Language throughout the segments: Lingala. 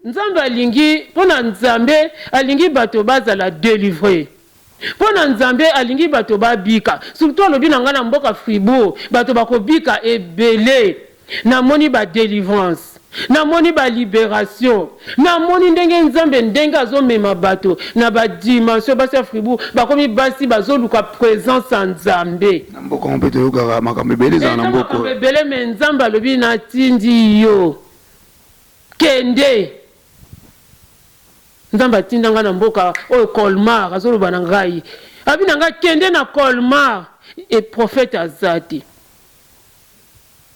Nzambe alingi, mpo na Nzambe alingi bato bazala delivre. Mpo na Nzambe alingi bato babika. Surtout alobi na ngai na mboka Fribourg bato bakobika ebele. Namoni ba delivrance, namoni ba liberation, namoni ndenge Nzambe ndenge azomema bato na ba dimension. Basi ya Fribourg bakomi basi bazoluka presence ya Nzambe. Na mboka yango mpe toyokaka makambo ebele ezala na Eza mboka makambo oyo. ebele mais Nzambe alobi natindi yo kende. Nzambe atinda ngai na mboka oyo Colmar, azoloba na ngai, abi na ngai kende na Colmar et prophète aza te.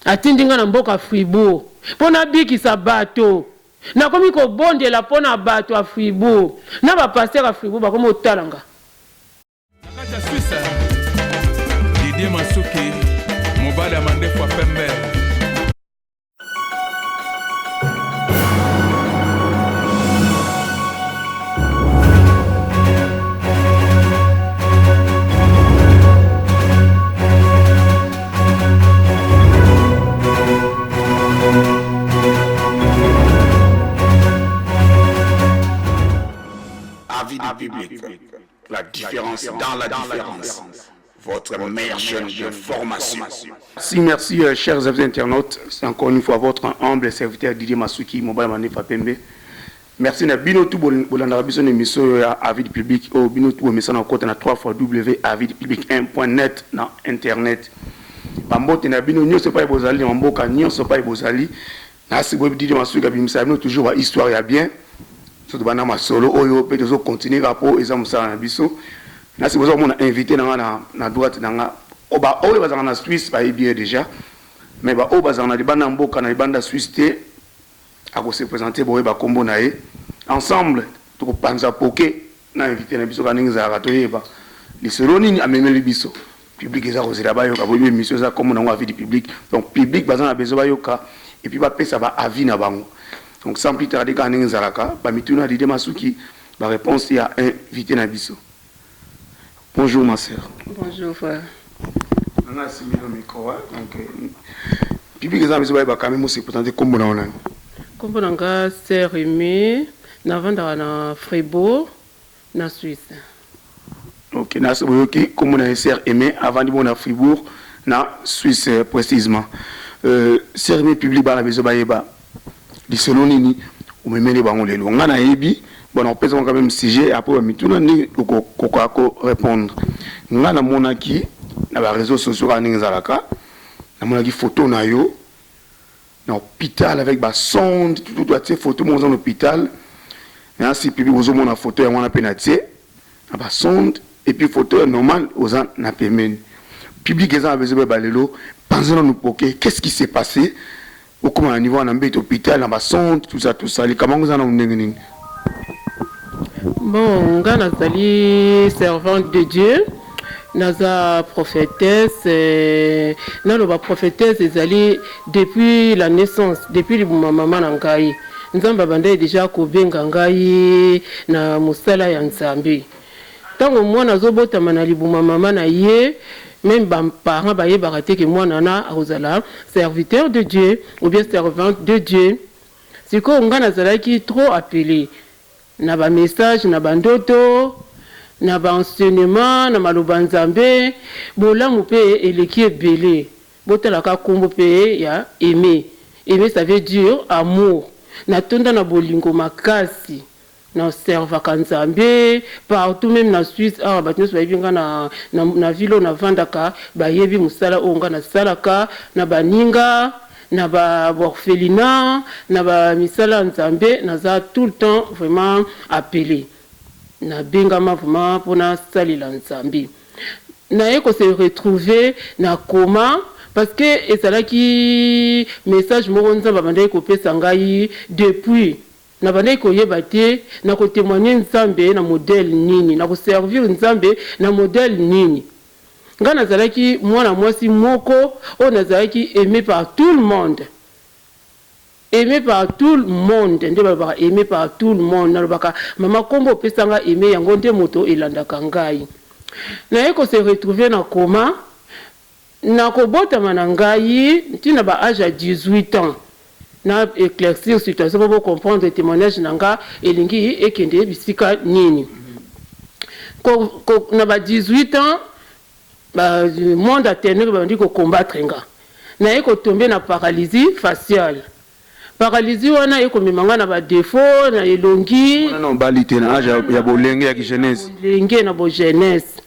Atindi ngai na mboka Fribourg mpo nabikisa bato. Nakomi kobondela mpo na bato ya Fribourg na ba pasteurs ya Fribourg bakomi kotala nga. Na kati ya Suisse, Didier Masuki, mobali ya mandefu ya pembe. Avis du public. La différence dans la différence. Votre meilleure chaîne de formation. Si, merci, chers amis internautes. C'est encore une fois votre humble serviteur Didier Masuki, Mobile Manefa Pembe. Merci na bino tout bolandaka biso na émission oyo ya Avis du public oyo bino tout bomesana kokota na 3 fois w avis du public 1.net na internet. Bambote na bino nyonso epai bozali na mboka nyonso epai bozali. Nasi boyebi Didier Masuki abimisaka bino toujours ba histoire ya bien. So tobanda masolo oyo pe tozo continuer kaka po eza mosala na biso. Nasi boza komona invité na nga na, na droite na nga. Ba oyo bazalaka na Suisse bayebi ye déjà. Mais ba oyo bazalaka na libanda ya mboka, na libanda ya Suisse te, ako se presenter boyeba kombo na ye. Ensemble toko panza poke na invité na biso kaka ndenge ezalaka toyeba lisolo nini amemeli biso. Public eza kozela bayoka, boyebi emission eza kombo nango avis du public, donc public baza na besoin bayoka et puis bapesa ba avis na bango. Donc sans plus tarder kaka ndenge ezalaka ba mituna ya Didier Masuki, ba reponse ya invité na biso. Bonjour ma sœur. Bonjour frère. Nanga asimbi no micro hein? Donc public eza na besoin bayeba quand même ose présenter kombo na yo nani. Kombo na nga sœur Aimée, navandaka na Fribourg na Suisse. Ok, nasi boyoki kombo na ye sœur Aimée, avandi bongo na Fribourg na Suisse précisément. Sœur Aimée, public bana besoin bayeba lisolo nini omemeli bango lelo. Nga nayebi, bon nakopesa bango quand même sujet après ba mituna ndenge okoka ko répondre. Nga namonaki na ba réseaux sociaux kaka ndenge ezalaka, namonaki photo na yo na hopital avec ba sonde tout tout, atie photo moko oza na hopital. Nasi public bozomona photo yango wana pe natie na ba sonde et puis photo ya normal oza na pembeni. Public eza na besoin bayeba lelo panza nanu poke, qu'est-ce qui s'est passé okoma na niveau wana mbeto hôpital na ba sonde tout ça tout ça, likambo yango eza nanu ndenge nini? Bon, nga nazali servante de Dieu, naza prophétesse. Naloba prophétesse ezali depuis la naissance, depuis libuma mama na ngai. Nzambe abandaki deja kobenga ngai na mosala ya Nzambe. Tango mwana azobotama na libuma mama na ye, meme ba parents bayebaka te ke mwana wana akozala serviteur de Dieu ou bien servante de Dieu. Sikoyo nga nazalaki trop appele na ba messages, na ba ndoto, na ba enseignements, na maloba Nzambe. Bolamu pe eleki ebele. Botala ka kombo pe ya Aime. Aime ça veut dire amour. Natonda na bolingo makasi. Na servaka Nzambe partout meme na Suisse awa batu nionso bayebi nga na na ville oyo navandaka bayebi musala oyo nga nasalaka na baninga na ba orphelinat na ba misala ya Nzambe naza tout le temps vraiment appele nabengama vraiment po nasalela Nzambe. Naye ko se retrouver na coma parce que ezalaki message moko Nzambe abandaki kopesa ngai depuis. Nabandaki koyeba te nako temoigner Nzambe na modèle nini, nako servir Nzambe na modèle nini. Ngai nazalaki mwana mwasi moko oyo nazalaki aimee par tout le monde. Aime par tout le monde nde balobaka aime par tout le monde nalobaka mama kombo opesa nga aime yango nde moto elandaka ngai naye ko se retrouver na coma na kobotama na ngai ti na ba age ya 18 ans. Na eclaircir situation po bo comprendre temoignage na nga elingi ekende bisika nini. Ko, ko, na ba 18 ans ba monde ya tenèbres babandi ko combattre nga. Naye ko tomber na paralysie faciale. Paralysie wana eye komema nga na ba defauts na elongi. Wana nanu obali te, na age ya bolenge ya ki jeunesse. Bolenge na bo jeunesse.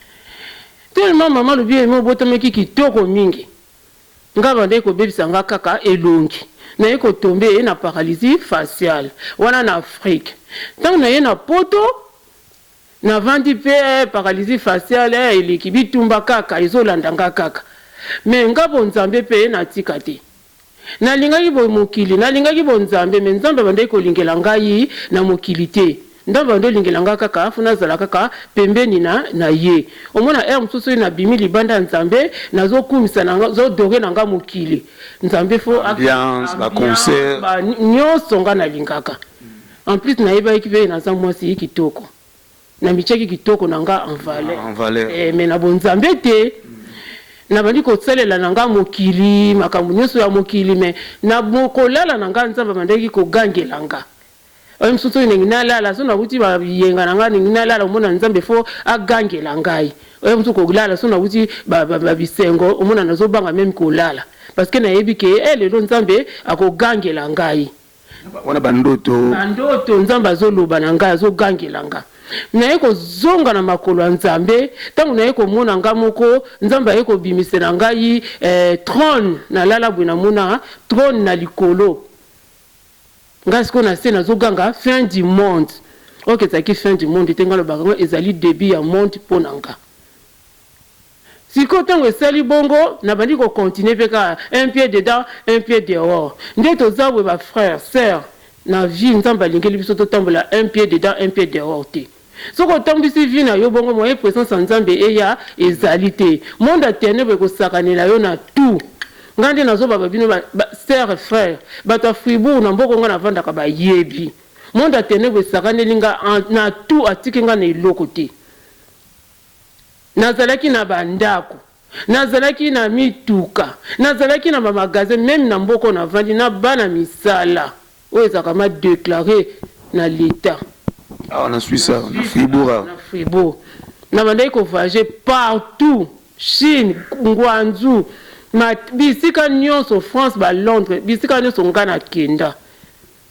Tellement mama alobi Aime obotamaki kitoko mingi. Nga abandaki kobebisa nga kaka elongi. Naye ko tomber na paralysie faciale. Wana na Afrique. Tango naye na poto, navandi pe paralysie faciale eleki. Bitumba kaka ezolanda nga kaka. Mais nga bo Nzambe pe natika te. Nalingaki bo mokili, nalingaki bo Nzambe mais Nzambe abandaki kolingela ngai na mokili te. Nzambe abandi olingela ngai kaka faut nazala kaka pembeni na na ye. Omona heure mosusu soki nabimi libanda ya Nzambe nazo kumisa na nga, nazo adorer na nga mokili. Nzambe faut a Ambiance, ba concert. ba nionso ngai nalingaka. En plus nayebaki pe naza mwasi kitoko. Namitiaki kitoko na nga en valeur. En valeur. Eh, mais na bonzambe te. Nabandi kosalela na nga mokili, makambo nionso ya mokili, mais na kolala na nga Nzambe abandaki kogangela nga. Oyo mosusu soki ndenge nalala, soki nawuti ba biyenga na nga ndenge nalala, omona Nzambe faut agangela ngai. Oyo mosusu kolala soki nawuti ba ba bisengo, omona nazobanga meme kolala. Parce que nayebi ke eh lelo Nzambe akogangela ngai. Wana ba ndoto. Ba ndoto Nzambe azoloba na ngai, azogangela nga. Naye kozonga na makolo ya Nzambe, tango naye komona nga moko, Nzambe aye kobimisela ngai eh, trone, nalala boye namona trone na likolo. Ngai sikoyo na se nazoganga fin du monde. Ok ezalaki fin du monde te, ngai nalobaka yango ezali debut ya monde mpo na nga. Sikoyo tango esali bongo nabandi ko continuer pe kaka un pied dedans un pied dehors nde toza boye ba frères sœurs na vie nzambe alingeli biso totambola un pied dedans un pied dehors te soki otambwisi vie na yo bongo moyen presence ya nzambe eya ezali te monde ya tenèbres ekosakanela yo na tout nga nde nazobaba bino ba sœurs frères bato ya Fribourg na mboka oyo nga navandaka bayebi monde ya tenèbres esakaneli nga na tout atiki nga na eloko te. Nazalaki na ba ndaku, nazalaki na mituka, nazalaki na ba magasin meme na mboka oyo navandi na bana misala oyo ezalaka ma declare na l'etat. Awa na Suisse awa, na Fribourg awa. Na Fribourg. Nabandaki ko voyager partout, Chine, Nguanzhou, bisika nionso, France, ba Londres, bisika nionso nga nakenda.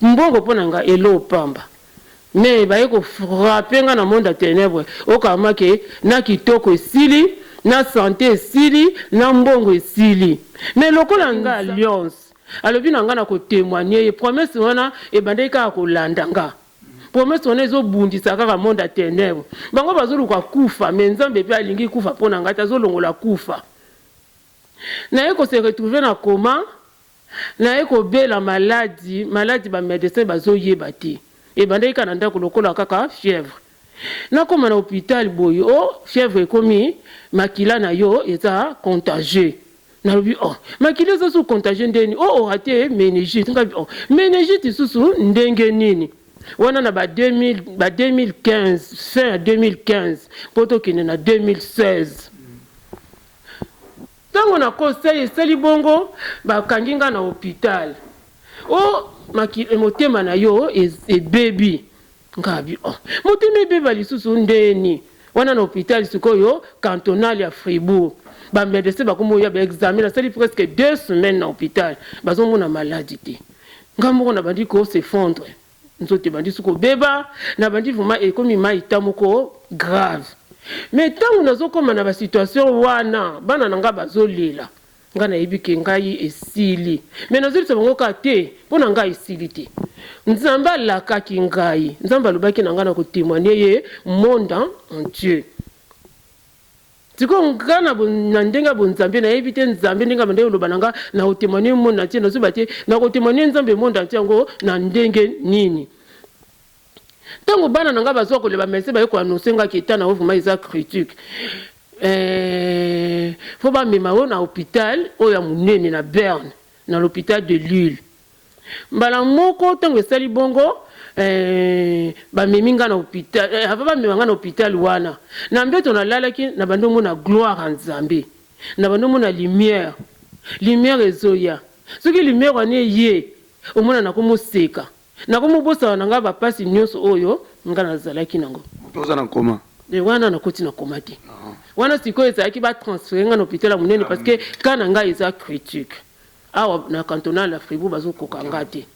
Mbongo po na nga eloo pamba. Mais baye ko frapper nga na monde ya tenèbres okama ke na kitoko esili, na sante esili, na mbongo esili. Mais lokola nga alliance alobi na nga nako temoigner ye promesse wana ebandaki kaka kolanda nga. Promesse wana ezo bundisa kaka monde ya tenèbres. Bango bazoluka kufa mais Nzambe pe alingi kufa po na nga te azolongola kufa. Naye ko se retrouver na coma. Naye kobela maladi, maladi ba medecins bazo yeba te. Ebandaki kaka na ndaku lokola kaka fièvre. Nakoma na hopital boye oh fièvre ekomi makila na yo eza contagieux. Nalobi oh makila eza susu contagieux ndenge nini? Oh o rate meningite. Nga oh meningite lisusu ndenge nini? Wana na ba 2000 ba 2015 fin ya 2015 po tokende na 2016. Tango na conseil esali bongo ba kangi nga na hopital oh motema na yo ebebi nga bi oh motema ebeba lisusu ndeni wana na hopital sikoyo cantonal ya Fribourg ba medecin bakomi oya ba examen nasali presque 2 semaines na hopital bazo mona maladi te nga moko na bandi ko s'effondre nzoto ebandi su kobeba na bandi vraiment ekomi mayi ta moko grave mais tango nazo koma na ba situation wana bana na nga bazo lela nga nayebi ke ngai esili mais nazo yebisa bango kaka te pona ngai esili te nzambe alakaki ngai nzambe alobaki na ngai nako temoigner ye monde entier. Sikoyo nga na na ndenge ya bonzambe nayebi te nzambe ndenge abandaki koloba na nga nako temoigner monde entier nazoyeba te nako temoigner nzambe monde entier yango na ndenge nini tango bana na nga bazua kolela ba medecin baye ko annoncer nga ke etat na yo vraiment eza critique eh faut bamema yo na hopital oyo ya munene na Berne na l'hopital de Lille Mbala moko tango esali bongo eh, bamemi nga na hopital eh, avant bamema nga na hopital wana na mbeto nalalaki na bandi omona gloire ya Nzambe, na bandi omona lumière, lumière ezoya, soki lumière wana eye. Omona nakomoseka, nakomobosana na ngai bapasi nyonso oyo ngai nazalaki nango. Moto oza na coma? E wana nakoti na coma te. Wana sikoyo ezalaki batransfere ngai na hôpital ya monene parce que cas na ngai eza critique. Awa na cantonal ya Fribourg bazokoka nga te.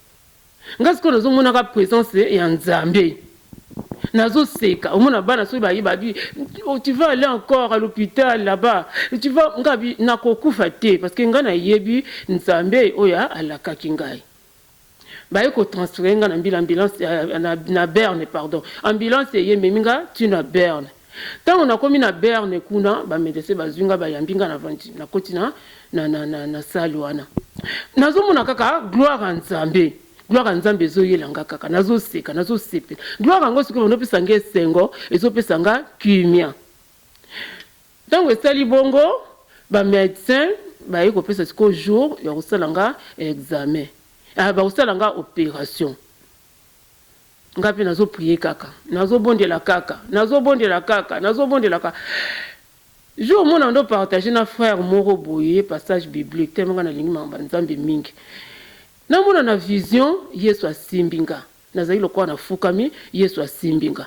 Nga sikoyo nazomonaka présence ya Nzambe. Nazoseka, omona bana soki baye babi, oh, tu vas aller encore à l'hôpital là-bas. Tu vas nga bi nakokufa te parce que nga nayebi Nzambe oyo alakaki ngai. Baye kotransfere nga na mbila ambulance na Berne, pardon. Ambulance eye ememi nga ti na Berne. Ntango nakomi na Berne kuna, bamédecin bazwi nga, bayambi nga na vandi, nakoti na salle wana. Nazomona kaka gloire ya Nzambe. Gloire ya Nzambe ezoyela nga kaka, nazoseka, nazosepela. Gloire yango sikoyo ezopesa nga esengo, ezopesa nga kimia. Ntango esali bongo, bamédecin baye kopesa sikoyo jour ya kosala nga examen, bakosala nga opération. Nga mpe nazoprier kaka, nazobondela kaka, nazobondela kaka, nazobondela kaka. Jour mona ndo partage na frère moko boye passage biblique, tellement nga nalingi makambo ya Nzambe mingi. Namona na vision Yesu asimbi nga, nazali lokola nafukami, Yesu asimbi nga.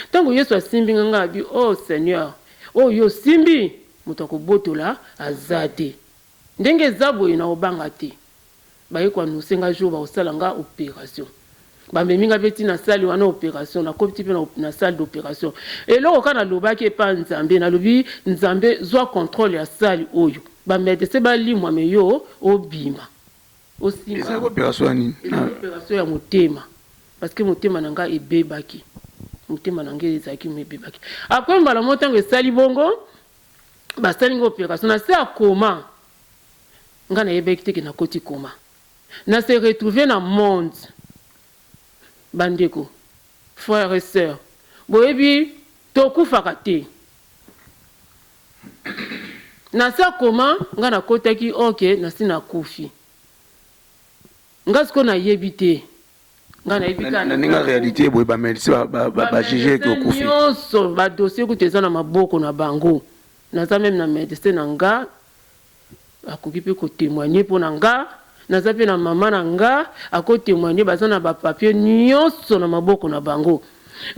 Ntango Yesu asimbi nga, nga abi, oh Seigneur, oyo osimbi moto akobotola aza te. Ndenge eza boye nakobanga te. Baye koannoncer nga jour bakosala nga opération. Bamemi nga mpe ti na salle wana opération, nakoti mpe na salle d'opération. Eloko kaka nalobaki epa Nzambe, nalobi Nzambe zwa contrôle ya salle oyo. Ba médecin balimwa me yo obima. Osimba. Ezalaki opération ya nini? Ezalaki opération ya motema. Parce que motema na nga ebebaki. Motema na nga ezalaki mo ebebaki. Après mbala moko ntango esali bongo, basali nga opération na se ya coma. Nga nayebaki te ke nakoti coma. Na se retrouver na monde. Bandeko, frères et sœurs, boyebi tokufaka te. Na se ya coma nga nakotaki ok nasi nakufi. Nga sikoyo nayebi te. Nga nayebi kaka na ndenge ya réalité boye bamédecin bajuge ke okufi. Nyonso badossier kutu eza na maboko na bango. Naza même na médecin na nga akoki mpe kotémoigner mpo na nga. Naza mpe na mama na nga akotémoigner, baza na bapapier nyonso na maboko na bango.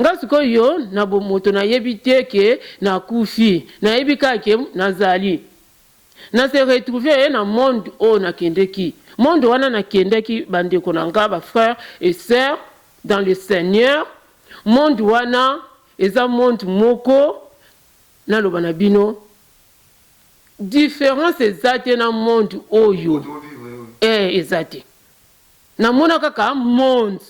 Nga sikoyo na bomoto nayebi te ke nakufi, nayebi kaka ke nazali. Na se retrouver na monde oyo nakendeki. Monde wana nakendaki, bandeko na nga, ba frères et sœurs dans le Seigneur, monde wana eza monde moko naloba na bino différence eza te na monde oyo eza te. Namona kaka monde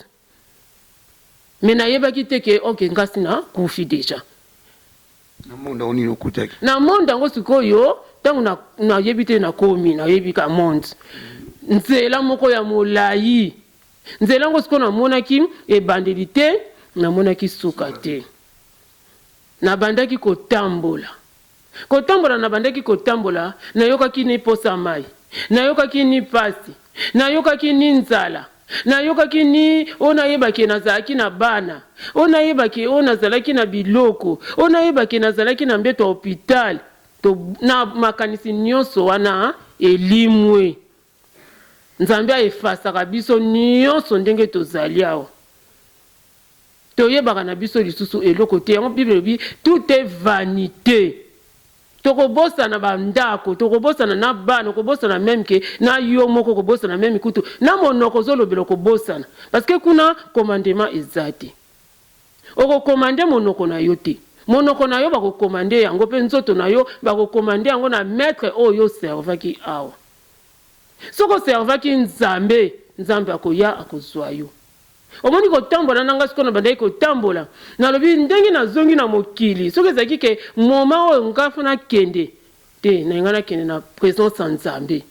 mais nayebaki te ke ok nga si nakufi déjà. Na monde yango nini okutaki? Na monde yango sikoyo ntango nayebi te nakomi, nayebi ka monde nzela moko ya molai. Nzela yango sikoyo namonaki ebandeli te, namonaki suka te. Nabandaki kotambola, kotambola, nabandaki kotambola, nayokaki ni posa mai, nayokaki ni pasi, nayokaki ni nzala, nayokaki ni oyo nayebaki nazalaki na bana, oyo nayebaki oyo nazalaki na biloko, oyo nayebaki nazalaki na mbeto ya hôpital. Na makanisi nyonso wana elimwe. Nzambe aefasaka biso nyonso ndenge tozali awa. Toyebaka na biso lisusu eloko te. Yango Bible elobi tout est vanité. Tokobosana bandako, tokobosana na bana, okobosana même ke na yo moko, okobosana même kutu na monoko ozolobela okobosana. Parce que kuna commandement eza te. Okokomande monoko na yo te. Monoko na yo bakokomande yango mpe nzoto na yo bakokomande yango na maître oyo oservaki awa. Soki oservaki Nzambe, Nzambe akoya akozwa yo. Omoni kotambola na nga sikoyo nabandaki kotambola, nalobi ndenge nazongi na mokili, soki ezalaki ke moment oyo nga fo nakende te, nalinga nakende na présence ya Nzambe.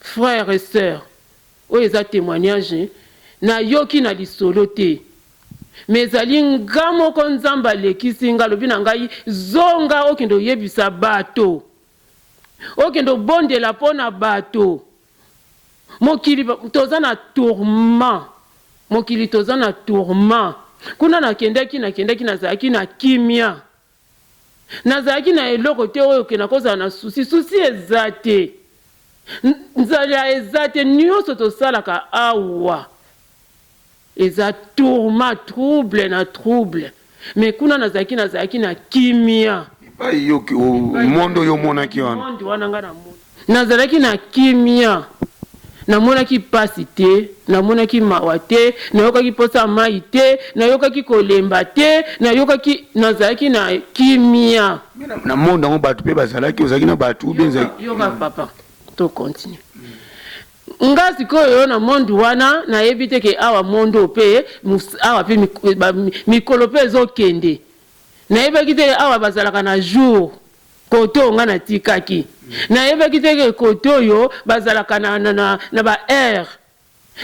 Frère et sœur, oyo eza témoignage nayoki na lisolo te, mais ezali nga moko Nzambe alekisi nga, alobi na ngai zonga okende oyebisa bato, okende obondela mpo na bato. Mokili toza na tourment, mokili toza na tourment. Kuna nakendaki, nakendaki, nazalaki na kimia, nazalaki na eloko te oyo okenda kozala na souci. Souci eza te. Nzala eza te, nionso tosalaka awa eza tourment, trouble na trouble, mais kuna nazalaki nazalaki na kimia. Epayi yo monde oyo omonaki wana. Monde wana nga na mona. Nazalaki na kimia, namonaki pasi te, namonaki mawa te, nayokaki posa ya mayi te, nayokaki kolemba te, nayokaki nazalaki na kimia. Mais na monde yango batu pe bazalaki, ozalaki na batu ou bien ezalaki. Yoka papa, to continuer. Nga sikoyo na monde wana nayebi te ke awa monde oyo pe awa pe mikolo pe ezo kende. Nayebaki te awa bazalaka na jour. Kote oyo nga natikaki. Nayebaki te ke kote oyo bazalaka na, na, na, na ba heures.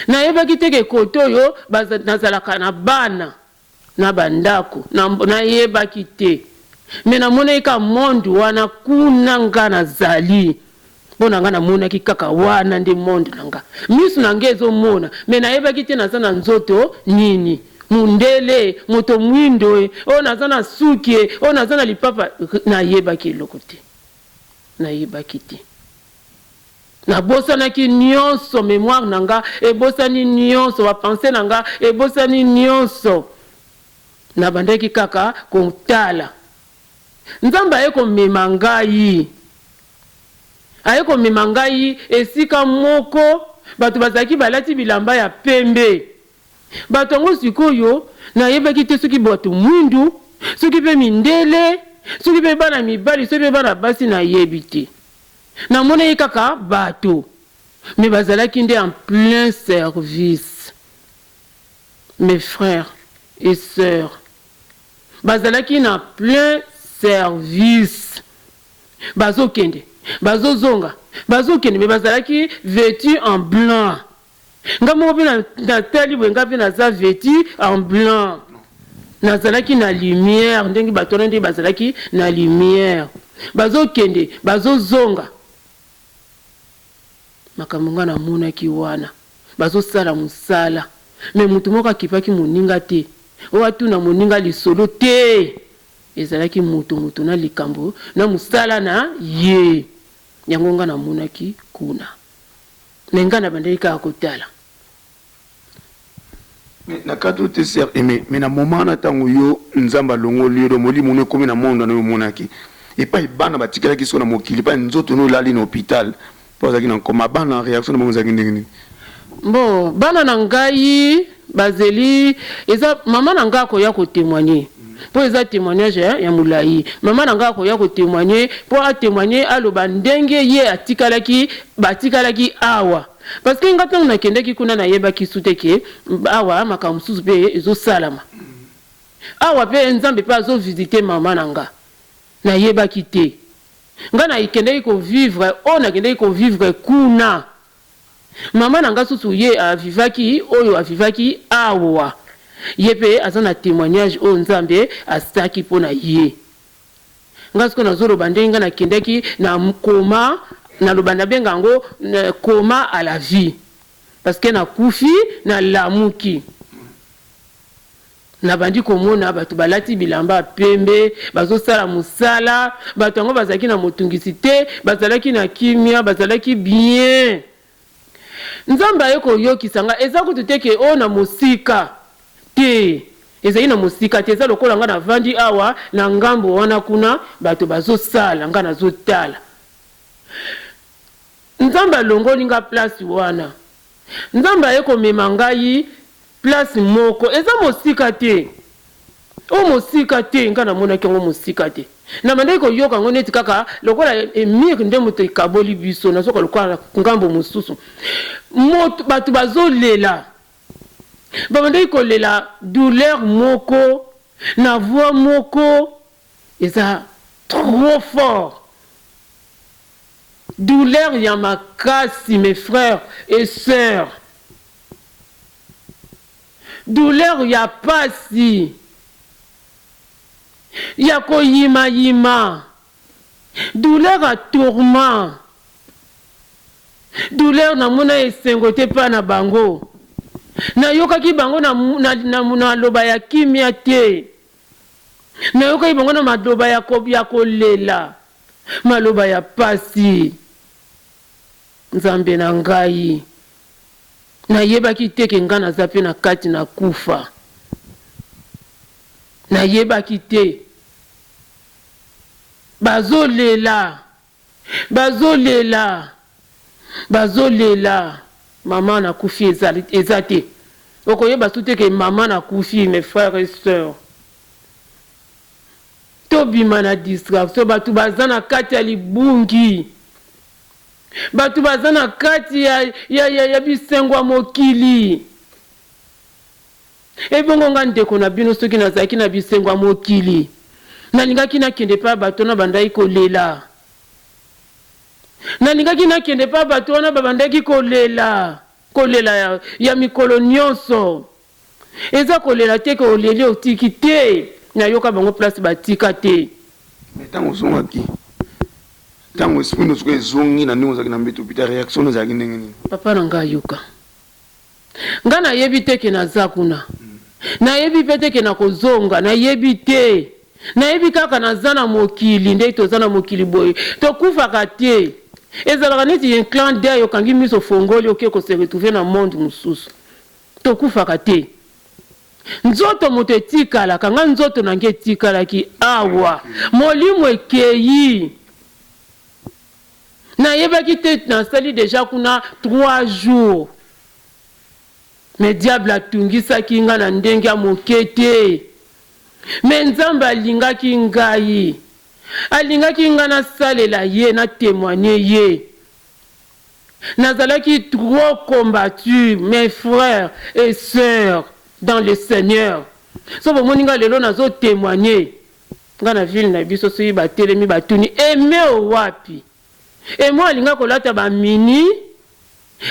Nayebaki te ke kote oyo baza, nazalaka na bana na ba ndako. Na, nayebaki te. Mais namonaki kaka monde wana kuna nga nazali. Po na nga namonaki kaka wana nde monde na nga. Misu na nga ezo mona mais nayebaki te naza na nzoto nini. Mundele, moto mwindo e, oh naza na suki e, oh naza na lipapa, nayebaki eloko te. Nayebaki te. Nabosanaki nionso, memoire na nga ebosani nionso, ba pensees na nga ebosani nionso. Nabandaki kaka kotala. Nzambe aye komema ngai. Aye komema ngai esika moko bato bazalaki balati bilamba ya pembe. Bato yango sikoyo nayebaki te soki bato mwindu, soki pe mindele, soki pe bana mibali, soki pe bana basi nayebi te. Namonaki kaka bato mais bazalaki nde en plein service. Mes frères et sœurs bazalaki na plein service. Bazo kende, bazo zonga, bazo kende mais bazalaki vetu en blanc. Nga moko pe na tali boye nga pe naza vetu en blanc. Nazalaki na lumière ndenge bato wana ndenge bazalaki na lumière. Bazo kende, bazo zonga. Makambo nga namonaki wana. Bazo sala musala mais mutu moko akipaki moninga te. Oyo atuna moninga lisolo te. Ezalaki moto moto na likambo na mosala na ye. Yango nga namonaki kuna. Mais nga nabandaki kaka kotala. Mais na kati oyo te sœur Aimee, mais na moment wana tango yo Nzambe alongoli yo donc molimo no ekomi na monde wana yo omonaki epayi bana batikalaki sikoyo na mokili epayi nzoto no elali na hopital po azalaki na coma bana reaction na bango ezalaki ndenge nini? Bon bana na ngai bazeli eza maman na ngai akoya ko temoigner po eza temoignage ya mulayi maman na ngai akoya ko temoigner po a temoigner aloba ndenge ye atikalaki batikalaki awa parce que ngai tango nakendaki kuna nayebaki su te ke awa makambo mosusu pe ezo salama awa pe nzambe pe azo visiter maman na nga nayebaki te ngai nakendaki ko vivre oyo nakendaki ko vivre kuna Maman na nga susu ye a vivaki oyo a vivaki awa ye pe aza na temoignage oyo nzambe asaki pona ye nga sikoyo nazo loba ndenge nga na kendaki na coma na loba na benga yango coma à la vie parce que na kufi na lamuki. Nabandi komona bato balati bilamba ya pembe, bazosala mosala. Bato yango bazalaki na motungisi te, bazalaki na kimia, bazalaki bien. Nzambe aye koyokisa nga, eza kutu te ke oh na mosika, te, ezali na mosika te, eza lokola nga navandi awa na ngambo wana kuna bato bazosala, nga nazotala. Nzambe alongoli nga place wana. Nzambe aye komema ngai place moko eza mosika te oh mosika te nga namonaki yango mosika te nabandaki koyoka yango neti kaka lokola mur nde moto ekaboli biso nazoka lokola ngambo mosusu moto bato bazolela babandaki kolela douleur moko na voix moko eza trop fort douleur ya makasi mes frères et sœurs Douleur ya pasi ya koyima yima douleur ya tourment douleur namona esengo te epai na bango nayokaki bango na, na, na, na maloba ya kimia te nayokaki bango na maloba ya, ko, ya kolela maloba ya pasi. Nzambe na ngai, nayebaki te ke ngai naza pe na kati na kufa. Nayebaki te. Bazo lela, bazo lela, bazo lela. Maman nakufi eza te. Okoyeba su te ke maman nakufi mes frères et sœurs. Tobima na distraction, batu baza na kati ya libungi. Bato baza na kati ya, ya, ya, ya bisengo ya mokili. Ebongo nga ndeko na bino soki nazalaki na bisengo ya mokili, nalingaki nakende epai ya bato wana bandaki kolela. Nalingaki nakende epai ya bato wana babandaki kolela, kolela ya, ya mikolo nyonso. Eza kolela te ke oleli otiki te, nayoka bango place batika te. Mais tango ozongaki, tango esprit no sikoyo ezongi na ndenge ozalaki na mbeto hôpital, reaction no ezalaki ndenge nini? Papa na nga yoka nga nayebi te ke naza kuna, nayebi pe te ke nakozonga, nayebi te, nayebi kaka naza na mokili ndenge toza na mokili boye tokufaka te, ezalaka neti un clin d'oeil okangi miso ofongoli oke ko se retrouver na monde mosusu. Tokufaka te. Nzoto moto etikalaka, nga nzoto na nga etikalaki awa, molimo ekeyi. Nayebaki te nasali dejà kuna trois jours. Mais diable atungisaki nga na ndenge ya moke te. Mais Nzambe alingaki ngai. Alingaki nga nasalela ye, na temoigner ye. Nazalaki trop combattu mes frères et sœurs dans le seigneur soki bomoni nga lelo nazo temoigner nga na ville na biso soki batelemi batuni aime owapi aime alinga kolata ba mini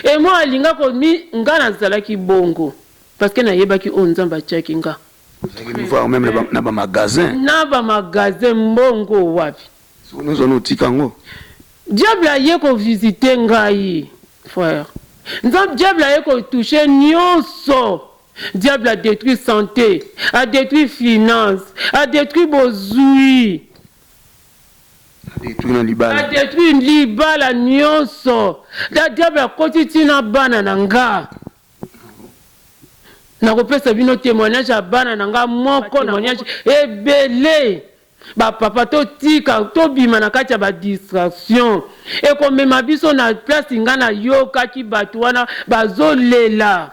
aime alinga ko mi nga nazalaki bongo parce que nayebaki oyo nzambe atiaki nga. Ozalaki voir meme na ba magasin. Na ba magasin mbongo wapi. Soki nionso wana otika yango. Diable aye ko visiter ngai frère nzambe diable aye ko toucher nionso diable a detruit sante a detruit finance a detruit bozui A detruit na libala. A detruit libala nionso da diable akoti ti na bana na nga nakopesa bino temoignage ya bana na nga moko temoignage ebele Ba papa totika tobima na kati ya ba distraction ekomema biso na place nga nayokaki batu wana bazolela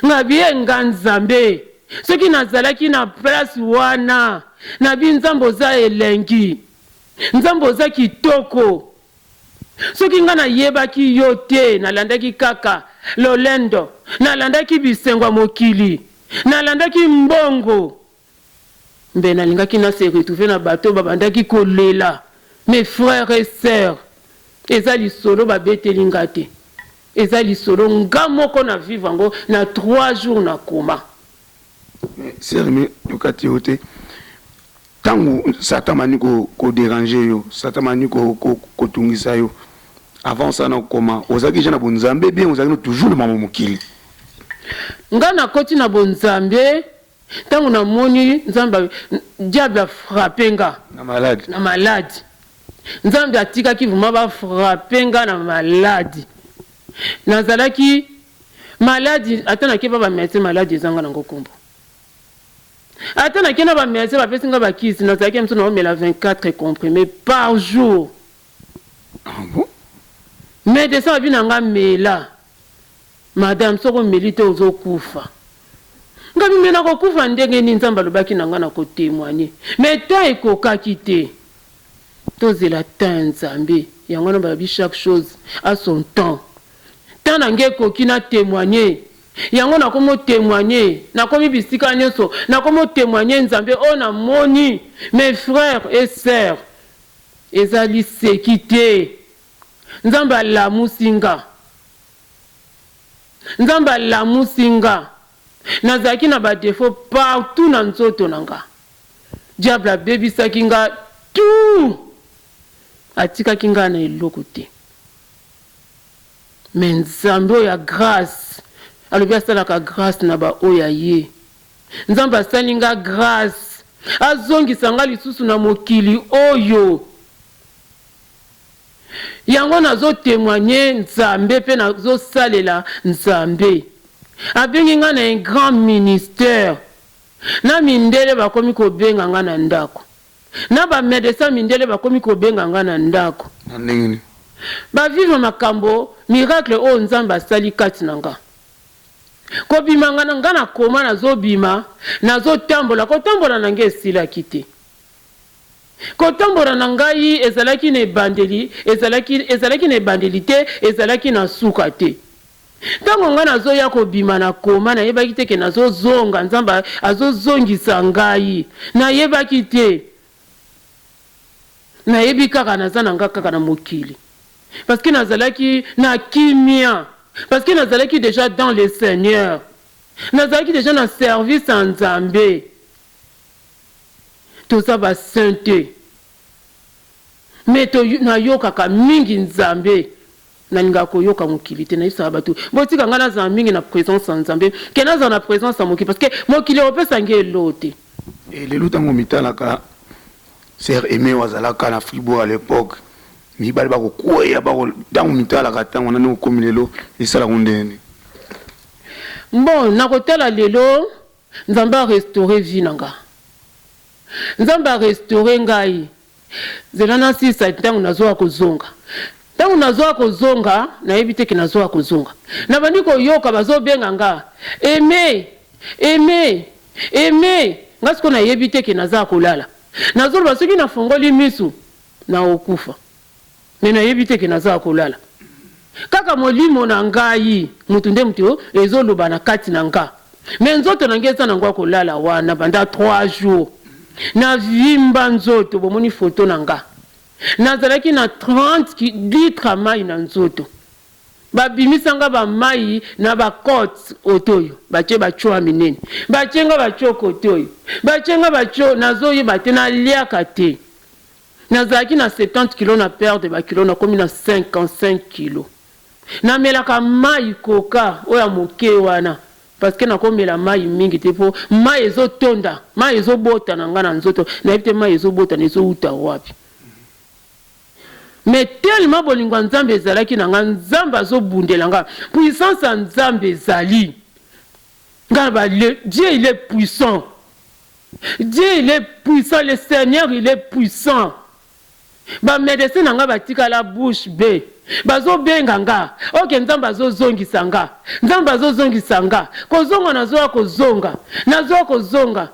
nga biye nga nzambe soki nazalaki na place wana nabi nzambe oza elengi nzambe oza kitoko soki nga nayebaki yo te nalandaki kaka lolendo nalandaki bisengo ya mokili Nalandaki mbongo mbe nalingaki na se retrouver na bato oyo babandaki kolela mes frères et sœurs eza lisolo babeteli nga te eza lisolo nga moko na vivre yango na 3 jours na coma. Mais sœur Aimee tokati yo te tango satan abandi ko deranger yo satan abandi kotungisa yo avant ça na coma ozalaki dejà na bonzambe bien ozalaki toujours na makambo mokili? Nga nakoti na bonzambe tango na moni nzambe diable a frappe nga na malade na malade nzambe atikaki vraiment ba frappe nga na malade nazalaki malade ata nake pa ba medecin malade ezanga nango kombo ata nake na ba medecin bapesi nga ba kisi nazalaki miso naomela 24 comprimés par jour. Ah bon? Medecin abi na nga mela Madame soki omeli te ozo kufa. Ngabi mais nako kufa ndenge nini Nzambe alobaki na nga nako temoigner mais temps ekokaki te. Tozela temps ya Nzambe yango wana balobi chaque chose a son temps. Temps na nga ekoki na temoigner yango nakomi o temoigner nakomi bisika nionso nakomi o temoigner Nzambe oyo na moni mes frères et sœurs eza liseki te Nzambe alamusi nga. Nzambe alamusi nga. Nazalaki na ba defauts partout na nzoto na nga. Diable abebisaki nga tout. Atikaki nga na eloko te. Mais Nzambe oyo ya grace, alobi asalaka grace na ba oyo ya ye. Nzambe asali nga grace, azongisa nga lisusu na mokili oyo. Yango nazo temoigner Nzambe pe nazo salela Nzambe. Abengi nga na un grand ministère. Na mindele bakomi kobenga nga na ndako. Na ba medecins mindele bakomi kobenga nga na ndako. Na ndenge nini? Ba vivre makambo, miracle oyo Nzambe asali kati na nga. Kobima nga na nga na coma nazo bima, nazo tambola, kotambola na nga esilaki te. Kotambola na ngai ezalaki na ebandeli, ezalaki, ezalaki na ebandeli te, ezalaki na suka te. Ntango ngai nazoya kobima na koma, nayebaki te ke nazozonga, Nzambe azozongisa ngai. Nayebaki te. Nayebi kaka naza na ngai kaka na mokili. Parce que nazalaki na kimia. Parce que nazalaki dejà dans le Seigneur. Nazalaki dejà na service ya Nzambe. Toza ba saint te mais to nayokaka mingi Nzambe nalingaka koyoka mokili te nayebisaka batu botika ngai nazala mingi na presence ya Nzambe ke nazala na presence ya mokili parce que mokili ekopesa ngai eloo te. Et lelo tango omitalaka sœur Aimee oyo azalaka na Fribourg à l'epoque mibali bako kweya bako tango omitalaka tango wana ndenge okomi lelo esalaka yo ndenge nini? Bon nakotala lelo Nzambe a restaurer vie na nga. Nzambe a restaurer ngai. Zela nasilisa tango nazoya kozonga. Tango nazoya kozonga, nayebi te ke nazoya kozonga. Nabandi koyoka bazobenga nga, Aime! Aime! Aime! Nga sikoyo nayebi te ke naza ya kolala. Nazoloba soki nafongoli misu, nakokufa. Mais nayebi te ke naza ya kolala. Kaka molimo na ngai mutu nde mutu ezo loba na kati na nga. Mais nzoto na ngai eza nango ya kolala wana banda 3 jours. Na vimba nzoto bomoni photo na nga. Nazalaki na 30 litres ya mayi na nzoto. Ba bimisa nga ba mayi na ba cotes otoyo batie ba tshio ya minene. Batie nga ba tshio kotoyo. Batie nga ba tshio nazo yeba te naliaka te. Nazalaki na 70 kilos na perdre ba kilos nakomi na 55 kilos. Namelaka mayi coca oyo ya moke wana parce que nakomela mayi mingi te po mayi ezo tonda, mayi ezo bota na nga na nzoto nayebi te mayi ezo bota na ezo wuta wapi. Mais tellement bolingo ya Nzambe ezalaki na nga, Nzambe azo bundela nga, puissance ya Nzambe ezali nga ba Dieu il est puissant. Dieu il est puissant le seigneur il est puissant ba medecin na nga batikala bouche bee bazo benga nga ok nzambe azo zongisa nga nzambe azo zongisa nga kozonga nazoya kozonga nazoya kozonga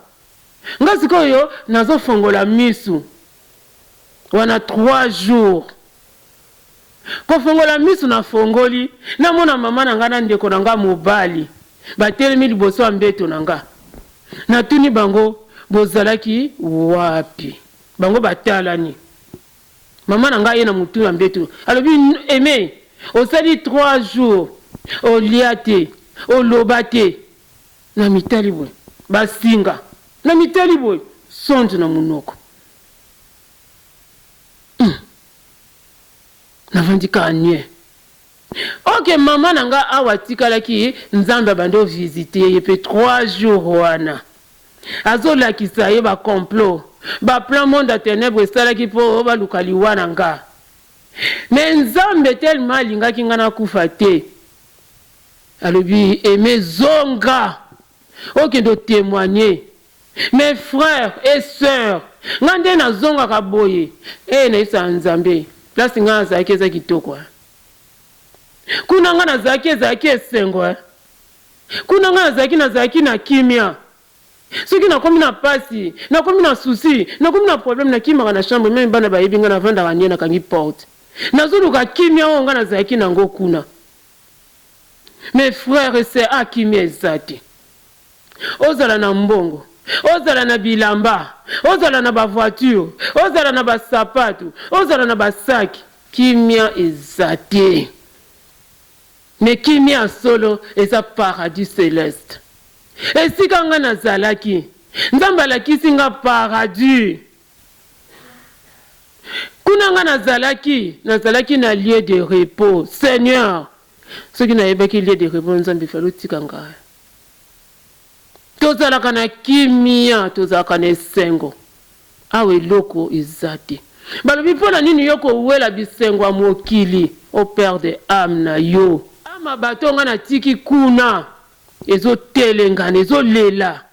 nga sikoyo nazo fongola misu wana 3 jours Kofongola misu na fongoli, na mona mama na nga na ndeko na nga mobali ba telemi liboso ya mbeto na nga. Na tuni bango, Bozalaki wapi? Bango ba talani. Mama na nga aye na mutu ya mbeto, alobi, Aime, osali trois jours olia te, oloba te. Na mitali boye, ba singa. Na mitali boye, songe na munoko. Hum! Navandi kaka nie. Ok maman na nga awa atikalaki nzambe abandi o visite ye pe 3 jours wana azo lakisa ye ba complot ba plan monde ya tenèbres esalaki po baluka liwa na nga mais nzambe tellement alingaki nga nakufa te alobi aime zonga okende o temoigner Mes frères et sœurs nga nde nazongaka boye eh nayebisaka nzambe place nga nazalaki eza kitoko eh kuna nga nazalaki ezalaki esengo eh kuna nga nazalaki nazalaki na kimia soki nakomi na pasi nakomi na souci nakomi na problème nakimaka na chambre meme bana bayebi nga navandaka nie nakangi porte nazoluka kimia oyo nga nazalaki nango kuna mes frères et sœurs ah kimia eza te. Ozala na mbongo, ozala na bilamba, ozala na ba voiture, ozala na ba sapatu, ozala na ba sac, kimia eza te. Mais kimia ya solo eza paradis celeste. Esika nga nazalaki, Nzambe alakisi nga paradis. Kuna nga nazalaki, nazalaki na lieu de repos. Seigneur, soki nayebaki lieu de repos Nzambe, il fallait otika nga. Tozalaka na kimia, tozalaka na esengo. Awa eloko eza te. Balobi mpo na nini yo kowela bisengo ya mokili o perdre ame na yo. Ame ya bato oyo nga natiki kuna ezo telengana, ezo lela.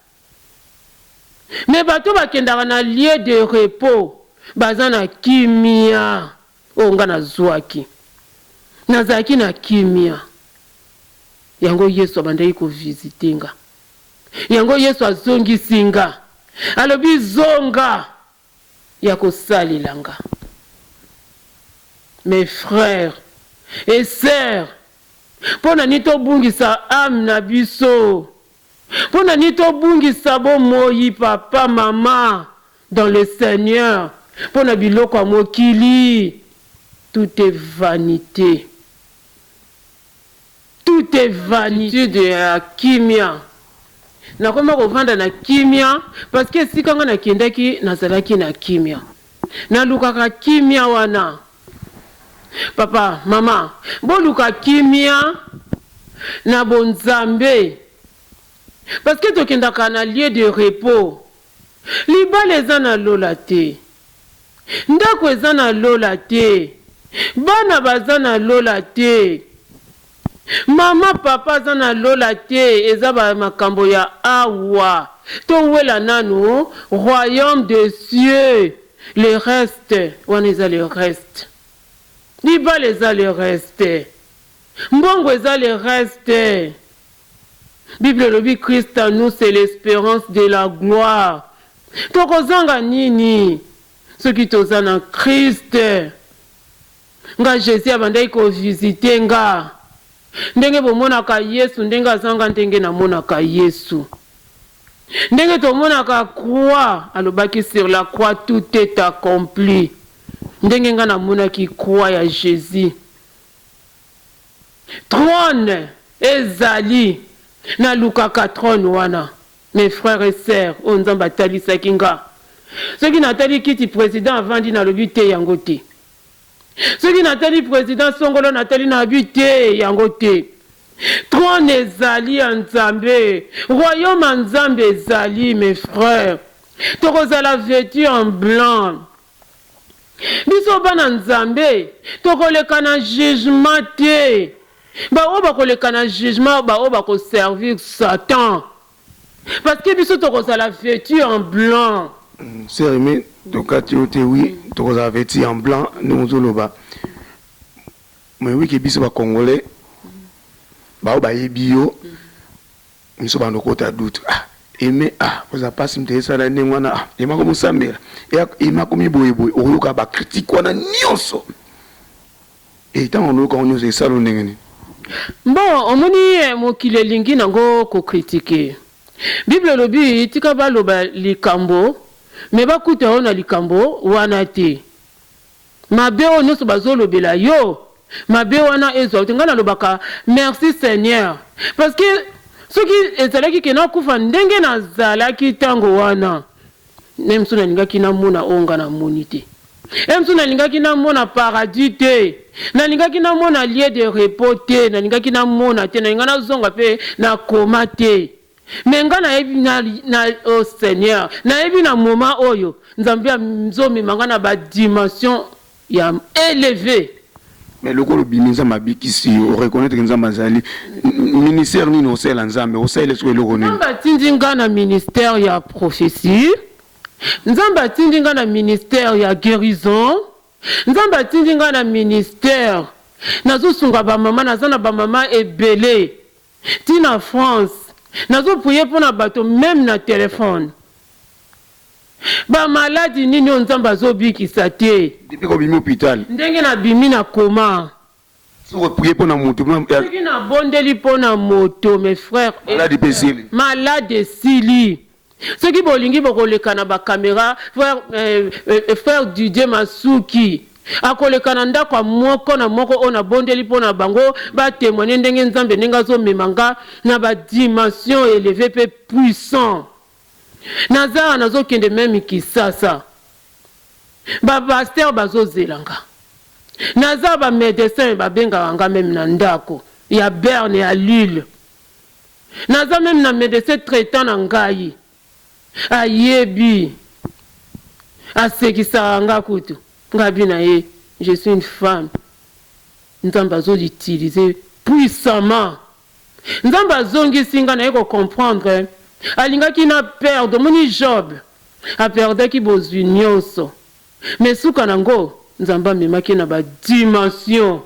Mais bato oyo bakendaka na lieu de repos baza na kimia oyo nga nazuaki. Nazalaki na kimia. Yango Yesu abandaki ko visiter nga. Yango Yesu azongisi nga. Alobi zonga ya kosalela nga. Mes frères et sœurs, pona nini tobungisa ame na biso? Pona nini tobungisa bomoyi papa, mama dans le Seigneur pona biloko ya mokili? Tout est vanite. Tout est vanite ya kimia. Nakoma kovanda na kimia parce que esika nga nakendaki nazalaki na kimia. Nalukaka kimia wana. Papa, mama, boluka kimia na bonzambe parce que tokendaka na lieu de repos. Libala eza na lola te. Ndako eza na lola te. Bana baza na lola te. Mama papa aza na lola te eza ba makambo ya awa. Towela nanu royaume de cieux le reste wana eza le reste. Libala eza le reste. Mbongo eza le reste. Bible elobi Christ en nous c'est l'esperance de la gloire. Tokozanga nini soki toza na Christ? Nga Jesus abandaki ko visiter nga. Ndenge bomonaka Yesu ndenge aza nga ndenge namonaka Yesu. Ndenge tomonaka croix alobaki sur la croix tout est accompli. Ndenge nga namonaki croix ya Jesus. Trone ezali nalukaka trone wana mes frères et sœurs oyo nzambe atalisaki nga soki natali kiti president avandi nalobi te yango te soki natali president songolo natali nalobi te yango te trone ezali ya nzambe royaume ya nzambe ezali mes frères tokozala vêtu en blanc Biso bana Nzambe tokoleka na jugement te. Ba oyo bakoleka na jugement ba oyo bako servir Satan. Parce que biso tokozala vetu en blanc. Sœur Aimee, tokati yo te oui, tokozala vetu en blanc ndenge ozoloba. Mais oui que biso ba congolais ba oyo bayebi yo Miso banda okota doute ah aime ah oza pasi mutu esala ndenge wana ah aime akomi osambela aime akomi boye boye okoyoka ba critique wana nionso et tango oyoka yango nionso esala yo ndenge nini? Bon omoni mokili elingi nango ko critiquer bible elobi tika baloba likambo mais bakuta yo na likambo wana te Mabe oyo nionso bazolobela yo mabe wana ezwa yo te ngai nalobaka merci seigneur parce que soki ezalaki ke nakufa ndenge nazalaki tango wana na mosusu nalingaki namona oyo ngai namoni te e mosusu nalingaki namona paradis te nalingaki namona lieu de repos te nalingaki namona te nalinga nazonga mpe nakoma te Mais nga nayebi na na oh seigneur nayebi na moment oyo nzambe azo mema nga na ba dimension ya eleve. Mais lokola obimi nzambe abikisi yo o reconnaitre que nzambe azali ministère nini osalela nzambe osalela sikoyo eloko nini? Nzambe atindi nga na ministère ya prophetie, nzambe atindi nga na ministère ya guerison, nzambe atindi nga na ministère nazo sunga ba mama naza na ba mama ebele Ti na France nazo prier pona bato meme na telephone. Ba maladi nini oyo Nzambe azo bikisa te. Depuis obimi hopital. Ndenge na bimi na coma. Soki o prier pona mutu. Soki na bondeli pona moto mes frères. Maladi pe esili. Maladi esili. Soki bolingi bokoleka na ba camera frère frère Didier Masuki akoleka na ndako ya moko na moko oyo nabondeli mpo na bango ba temoigner ndenge Nzambe ndenge azomema nga na ba dimension eleve mpe puissant. Naza awa nazokende meme Kisasa ba pasteur bazozela nga. Naza ba medecin babengaka nga meme na ndako ya Berne ya Lille. Naza meme na medecin traitant na ngai ayebi asekisaka nga kutu. Ngabi na ye, je suis une femme. Nzambe azo utiliser puissamment. Nzambe azongisi nga naye ko comprendre alingaki na perdre omoni Job a perdaki bozwi nionso mais suka na ngo Nzambe amemaki ye na ba dimension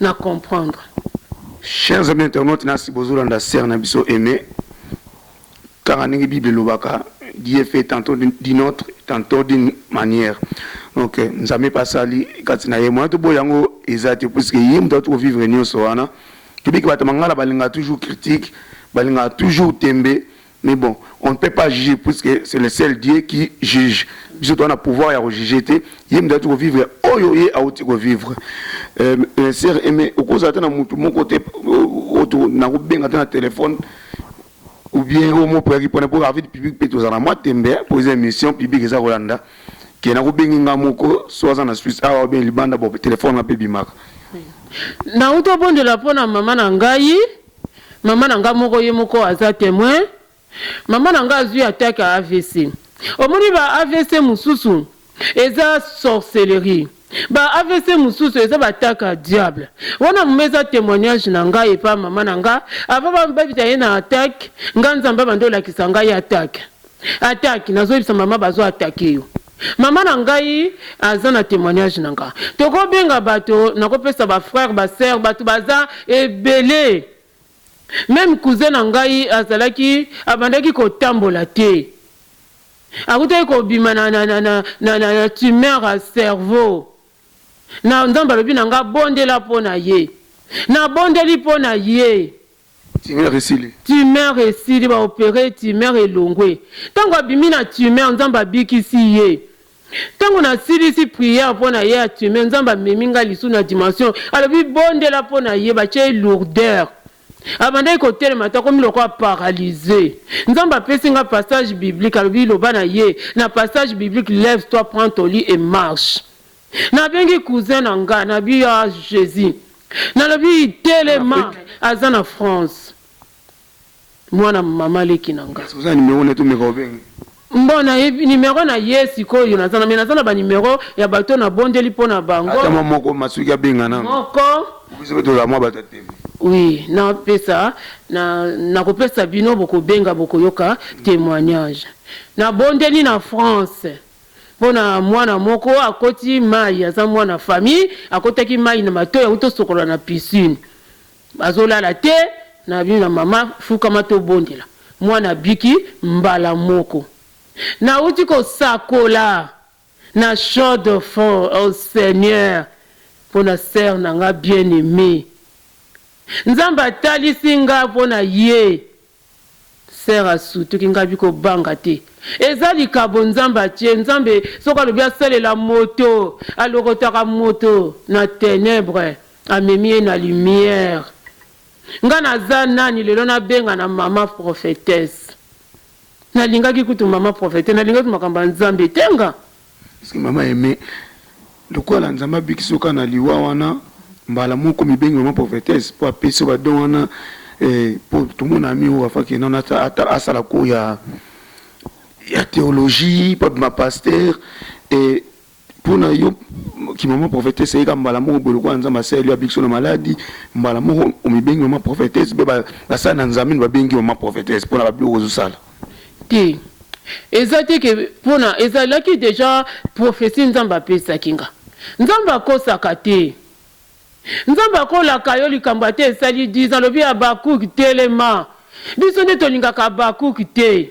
na comprendre. Chers amis internautes nasi bozolanda sœur na biso Aimee Kaka ndenge bible elobaka Dieu fait tantot d'une autre tantot d'une manière donc Nzambe pe asali kati na ye moyen toboya yango eza te puisque ye moto auti ko vivre nionso wana toyebi ke bato ya mangala balingaka toujours critique balingaka toujours tembe mais bon on ne peut pas juger puisque c'est le seul Dieu qui juge biso toza na pouvoir ya ko juger te ye moto auti ko vivre oyo ye auti ko vivre euh, sœur Aimee okozala ata na mutu moko te oyo nakobenga ata na telephone Ou bien oyo mo priaki pona po avis public pe tozala na mwa tembe po eza emission public eza kolanda ke nako bengi nga moko so aza na Suisse awa ou bien libanda bon telephone nga pe ebimaka. Nawuti obondela pona mama na ngai, mama na ngai moko ye moko aza temoin, mama na ngai azui attaque ya avc, omoni ba avc mususu Eza sorcellerie. Ba avc mususu eza ba attaque ya diable. Wana muma eza temoignage na nga epa mama na nga avant ba babita ye na attaque nga nzambe abandi olakisa ngai attaque. Attaque nazo yebisa mama bazo attaque yo. Mama na ngai aza na temoignage na nga. Toko benga bato nako pesa ba frère ba sœur bato baza ebele. Meme cousin na ngai azalaki abandaki kotambola te. Akutaki kobima na na na na na na tumeur ya cerveau. Na Nzambe alobi na nga bondela mpo na ye. Nabondeli mpo na ye. Tumeur esili. Tumeur esili, ba opere tumeur elongwe. Tango abimi na tumeur, Nzambe abikisi ye. Tango nasilisi prière mpo na ye ya tumeur, Nzambe amemi nga lisusu na dimension, alobi bondela mpo na ye, batie ye lourdeur. Abandaki kotelema te, akomi lokola paralyse. Nzambe apesi nga passage biblique, alobi loba na ye na passage biblique lève toi prends ton lit et marche. Nabengi cousin na nga, nabi ah Jesus. Nalobi telema, aza na France. Mwana mama leki na nga. Oza na numero na ye tomeka kobenga? Bon nayebi numero na ye sikoyo naza na mais naza na ba numero ya bato oyo nabondeli mpo na bango. Ata mwa moko Masuki abenga nanu. Moko. Biso pe tozala mwa bato ya tembe. Oui napesa na nakopesa bino bokobenga bokoyoka temoignage. Nabondeli na France mpo na mwana moko akoti mayi aza mwana famille akotaki mayi na matoyi awuti osokola na piscine. Azolala te na bino na mama fukama tobondela mwana abiki mbala moko nawuti kosakola na chaux de fond oh seigneur pona sœur na nga bien aime nzambe atalisi nga pona ye Sœur asutuki ngabi ko banga te eza likabo nzambe atie nzambe soki alobi asalela moto alokotaka moto na tenebre amemi ye na lumière nga naza nani lelo nabenga na maman prophetesse nalingaki kutu maman prophetesse nalingaki makambo ya nzambe te nga. Est-ce que maman aime lokola nzambe abikisi yo kaka na liwa wana mbala moko omibengi maman prophetesse po apesi yo ba don wana eh, po tomona ami oyo afaki nano asala cours ya ya theologie po abima pasteur eh, pona yo ki maman prophetesse eyeka mbala moko boye lokola nzambe asaleli yo abikisi yo na maladi mbala moko omibengi maman prophetesse pe basali na nzambe nde babengi yo maman prophetesse pona ba biloko ozosala. Te eza te ke pona ezalaki dejà prophetie nzambe apesaki nga nzambe akosaka te nzambe akolaka yo likambo ata esali 10 ans alobi Habacuc telema biso nde tolingaka Habacuc te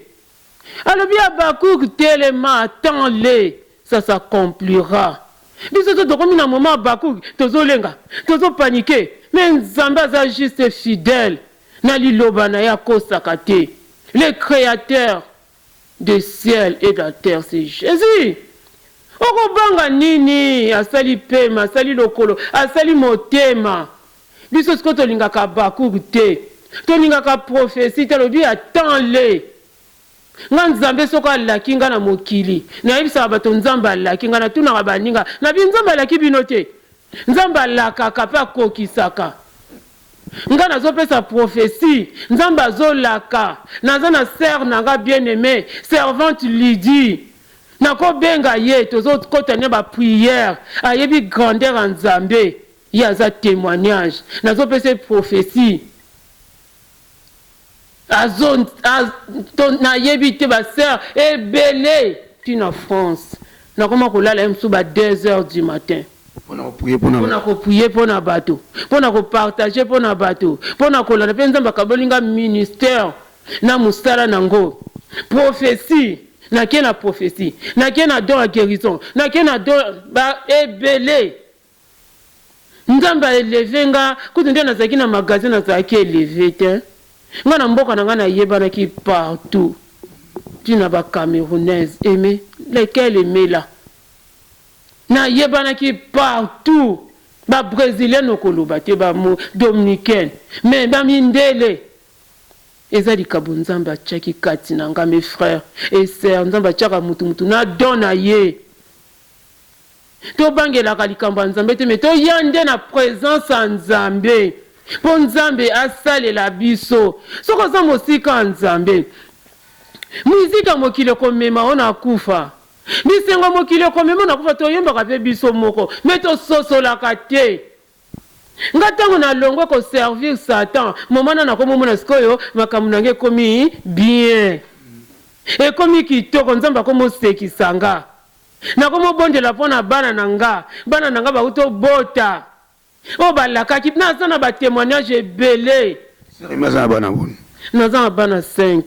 alobi Habacuc telema attends le ça s'accomplira biso to tokomi na moment Habacuc tozolenga tozo panique mais nzambe aza juste fidèle Na liloba na ye akosaka te le createur de ciel et de la terre c'est Jesus okobanga nini asali pema asali lokolo asali motema biso sikoyo tolingaka Habacuc te tolingaka prophetie te alobi attends le nga nzambe soki alaki nga na mokili nayebisaka bato nzambe alaki nga natunaka baninga nabi nzambe alaki bino te nzambe alakaka pe akokisaka Nga nazo pesa prophetie nzambe azo laka naza na sœur na nga bien aime servante Lydie. Nakobenga ye, tozokota na ba prière, ayebi grandeur ya Nzambe, ye aza temoignage. Nazopesa ye prophetie. Azo, az, to, nayebi te ba sœur ebele ti na France. Nakoma kolala ye mosusu ba 2 heures du matin. Pona ko prier pona Pona ko prier pona bato, pona ko partager pona bato, pona kolanda pe Nzambe akaboli nga ministère na musala na ngo. Prophetie, nake na prophetie, nake na don ya guerison, nake na don ba ebele. Nzambe a eleve nga, kutu nde nazalaki na magasin nazalaki eleve te. Nga na mboka na nga nayebanaki partout. Ti na ba camerounaise, aime, lequel aime là? Nayebanaki partout ba bresilienne okoloba te ba dominicaine mais ba mindele eza likabo nzambe atiaki kati na nga mes frères et sœurs nzambe atiaka mutu mutu na don na ye tobangelaka likambo ya nzambe te mais toya nde na presence ya nzambe mpo nzambe asalela biso soki oza mosika ya nzambe miziki ya mokili ekomema yo na kufa Bisengo mokili ekomema na kufa toyembaka pe biso moko mais tososolaka te. Nga tango na longwe ko servir satan moment na nakomi omona sikoyo makambo na nga ekomi bien ekomi kitoko nzambe akomi osekisa nga nakomi obondela pona bana na nga bana na nga bawuti obota Oyo balakaki naza na ba temoignage ebele. Sœur Aimee aza na bana boni? Naza na bana 5.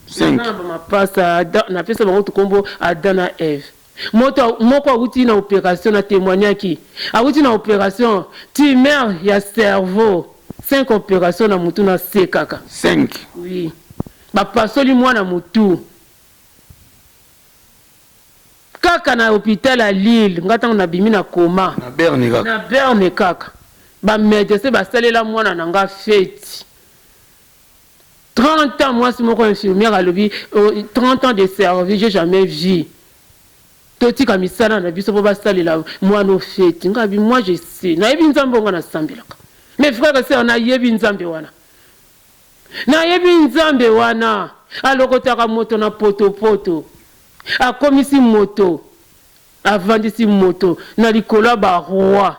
5. Naza na ba mapasa Adam napesa bango kombo Adam na Eve. Moto moko awuti na operation na temoignaki awuti na operation tumeur ya cerveau 5 operation na mutu nasekaka. 5? Oui bapasoli mwana mutu. Kaka na hopital ya Lille nga tango na bimi na coma. Na Berne kaka. Na Berne kaka. Ba medecins ba salela mwana na nga feti. 30 ans mwasi moko infirmière alobi 30 ans de service j'ai jamais vu. Totika misala na biso po basalela mwana oyo feti. Nga bi moi je sais. Nayebi Nzambe oyo nga nasambelaka. Mes frères et sœurs nayebi Nzambe wana. Nayebi Nzambe wana alokotaka moto na potopoto, akomisi moto, avandisi moto na likolo ya ba rois.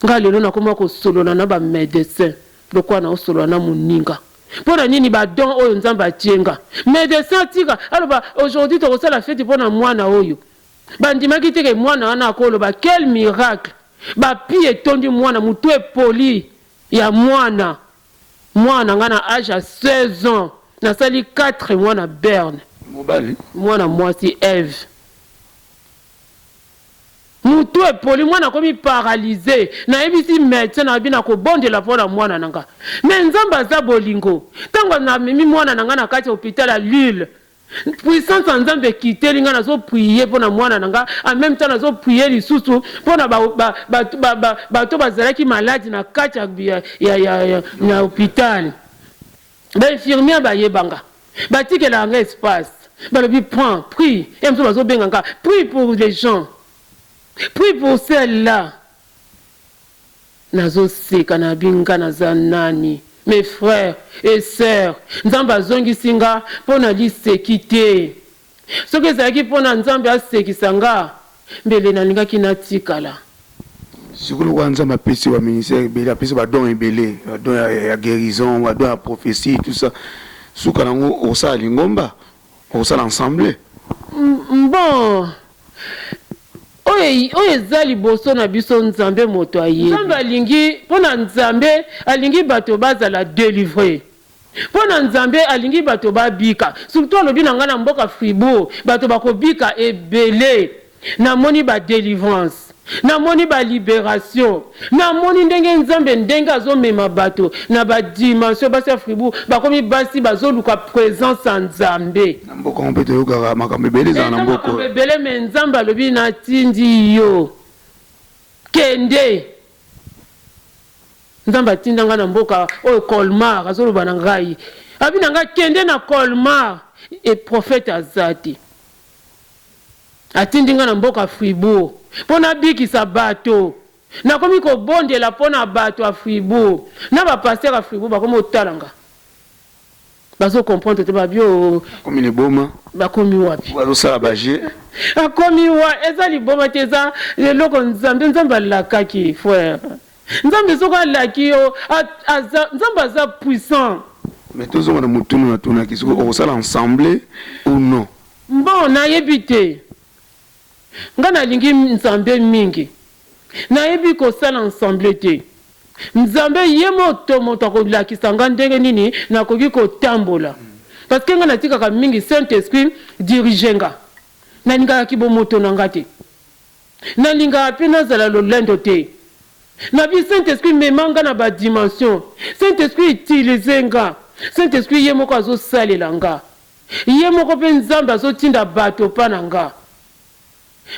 Nga lelo nakoma kosolola na ba medecins lokola naosolola na moninga. Mpo na nini ba dons oyo Nzambe atie nga? Medecin atika aloba aujourd'hui tokosala feti mpo na mwana oyo. Bandimaki te ke mwana wana akoloba. Quel miracle! Ba pis etondi mwana, mutu epoli ya mwana. Mwana na nga na age ya 16 ans nasali 4 mois na Berne. Mobali? Mwana mwasi Eve. Mutu epoli mwana akomi paralyse nayebisi medecin nalobi nakobondela mpo na mwana na nga mais Nzambe aza bolingo tango namemi mwana na nga na kati ya hopital ya Lille Puissance ya Nzambe ekiteli nga nazo prier pona mwana na nga en meme temps nazo prier lisusu pona ba ba ba ba bato bazalaki malade na kati ya ya ya ya na hopital ba infirmière bayeba nga batikelaka nga espace balobi prend prie ye mosusu bazobenga nga prie pour les gens prie pour celle là Nazo seka na bi nga naza nani mes frères et sœurs nzambe azongisi nga pona liseki te soki ezalaki pona nzambe asekisa nga mbele nalingaki natikala. Sikoyo lokola nzambe apesi yo ba ministère ebele apesi ba don ebele ba don ya guerison ba don ya prophetie tout ça suka nango okosala lingomba okosala ensemble? Bon Oyo oyo eza liboso na biso Nzambe moto ayebi. Nzambe alingi pona Nzambe alingi bato bazala delivre pona Nzambe alingi bato babika surtout alobi na nga na mboka Fribourg bato bakobika ebele namoni ba delivrance namoni ba liberation namoni ndenge Nzambe ndenge azomema bato na ba dimension basi ya Fribourg bakomi basi bazoluka presence ya Nzambe. Na mboka yango pe toyokaka makambo ebele ezala na Eza mboka makambo oyo. ebele mais Nzambe alobi natindi yo kende. Nzambe atinda ngai na mboka oyo Colmar azoloba na ngai alobi na ngai kende na Colmar et prophète aza te. Atindi ngai na mboka Fribourg po nabikisa bato. Nakomi kobondela po na bato ya Fribourg na ba pasteurs ya Fribourg bakomi kotala nga. Bazo comprendre te babi oyo. Akomi liboma. Bakomi wapi? Bazosala ba jeux. Akomi wa eza liboma te eza eloko Nzambe Nzambe alakaki frère. Nzambe soki alaki yo aza Nzambe aza puissant. Mais tozonga na motuna natunaki soki okosala ensemble ou non. Bon nayebi te. Nga nalingi Nzambe mingi. Nayebi kosala ensemble te. Nzambe ye moto moto akolakisa nga ndenge nini nakoki kotambola. Parce que nga natikaka mingi Saint Esprit diriger nga. Nalingaka kibomoto na nga te. Nalingaka pe nazala lolendo te. Nabi Saint Esprit mema nga na ba dimension. Saint Esprit utiliser nga. Saint Esprit ye moko azosalela nga. Ye moko pe Nzambe azotinda bato pa na nga.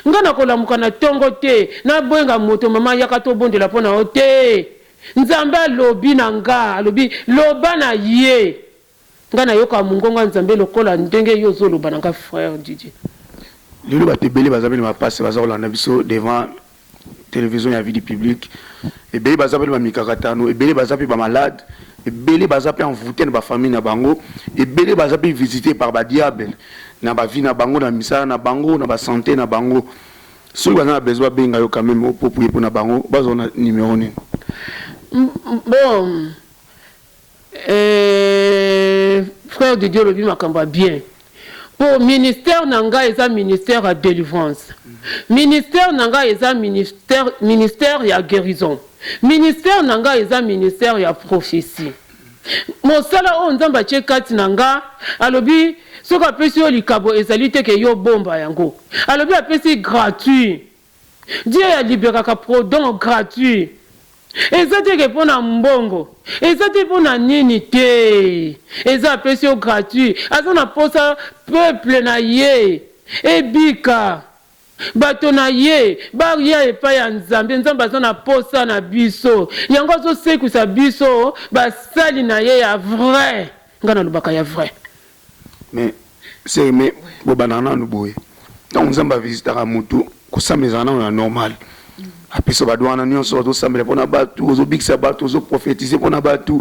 Nga nakolamuka na tongo te nabenga moto mama yaka tobondela mpo na yo te. Nzambe alobi na nga, alobi loba na ye. Nga nayokaka mongongo ya Nzambe lokola ndenge yo ozoloba na nga frère Didier. Lelo bato ebele baza pe na ba pasi baza kolanda biso devant television ya vie du public ebele baza pe na ba mikakatano ebele baza pe ba malade ebele baza pe envoute na ba famille na bango ebele baza pe visite par ba diable na ba vie na bango na misala na bango na ba sante na bango soki baza na besoin babenga yo quand meme po prier pona bango bazwa na numero nini? Bon euh frère Didier olobi makambo ya bien po ministère na nga eza ministère ya delivrance ministère na nga eza ministère ministère ya guerison ministère na nga eza ministère ya prophetie mosala oyo Nzambe atie kati na nga alobi soki apesi yo likabo ezali te ke yo bomba yango alobi apesi gratuit Dieu a liberaka pro don gratuit eza te ke pona mbongo eza te pona nini te eza apesi yo gratuit aza na posa peuple na ye ebika bato na ye baya epai ya Nzambe Nzambe aza na posa na biso yango azo sekwisa biso basali na ye ya vrai nga nalobaka ya vrai. Mais sœur mais bobandaka nanu boye tango nzambe a visitaka mutu kosambela ezalaka nanu na normal apesa ba don wana nionso ozosambela pona batu ozobikisa batu ozo prophetise pona batu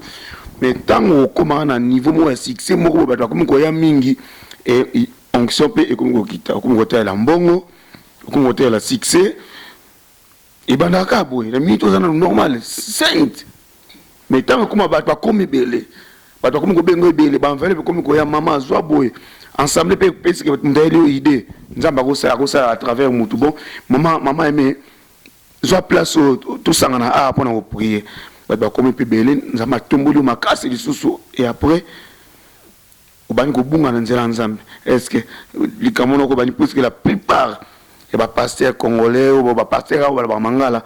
mais tango okomaka na niveau moko ya succès moko boye batu bakomi koya mingi et onction pe ekomi kokita okomi kotalela mbongo okomi kotalela succès ebandaka kaka boye na minute oza nanu normal sainte mais ntango ekoma bato bakomi ebele bato bakomi kobenga ebele baenveloppe ekomi koya mama azwa boye ensemble mpe epesike moto ayeli yo idée nzambe akosala akosala à travers motu bon mama mama aime zwa place oyo tosangana awa mpona koprie bato bakomi mpe ebele nzambe atomboli yo makasi lisusu et après Obandi kobunga na nzela ya Nzambe. Est ce que likambo wana okobandi puisque la plupart ya ba pasteurs congolais oyo ba pasteurs oyo balobaka mangala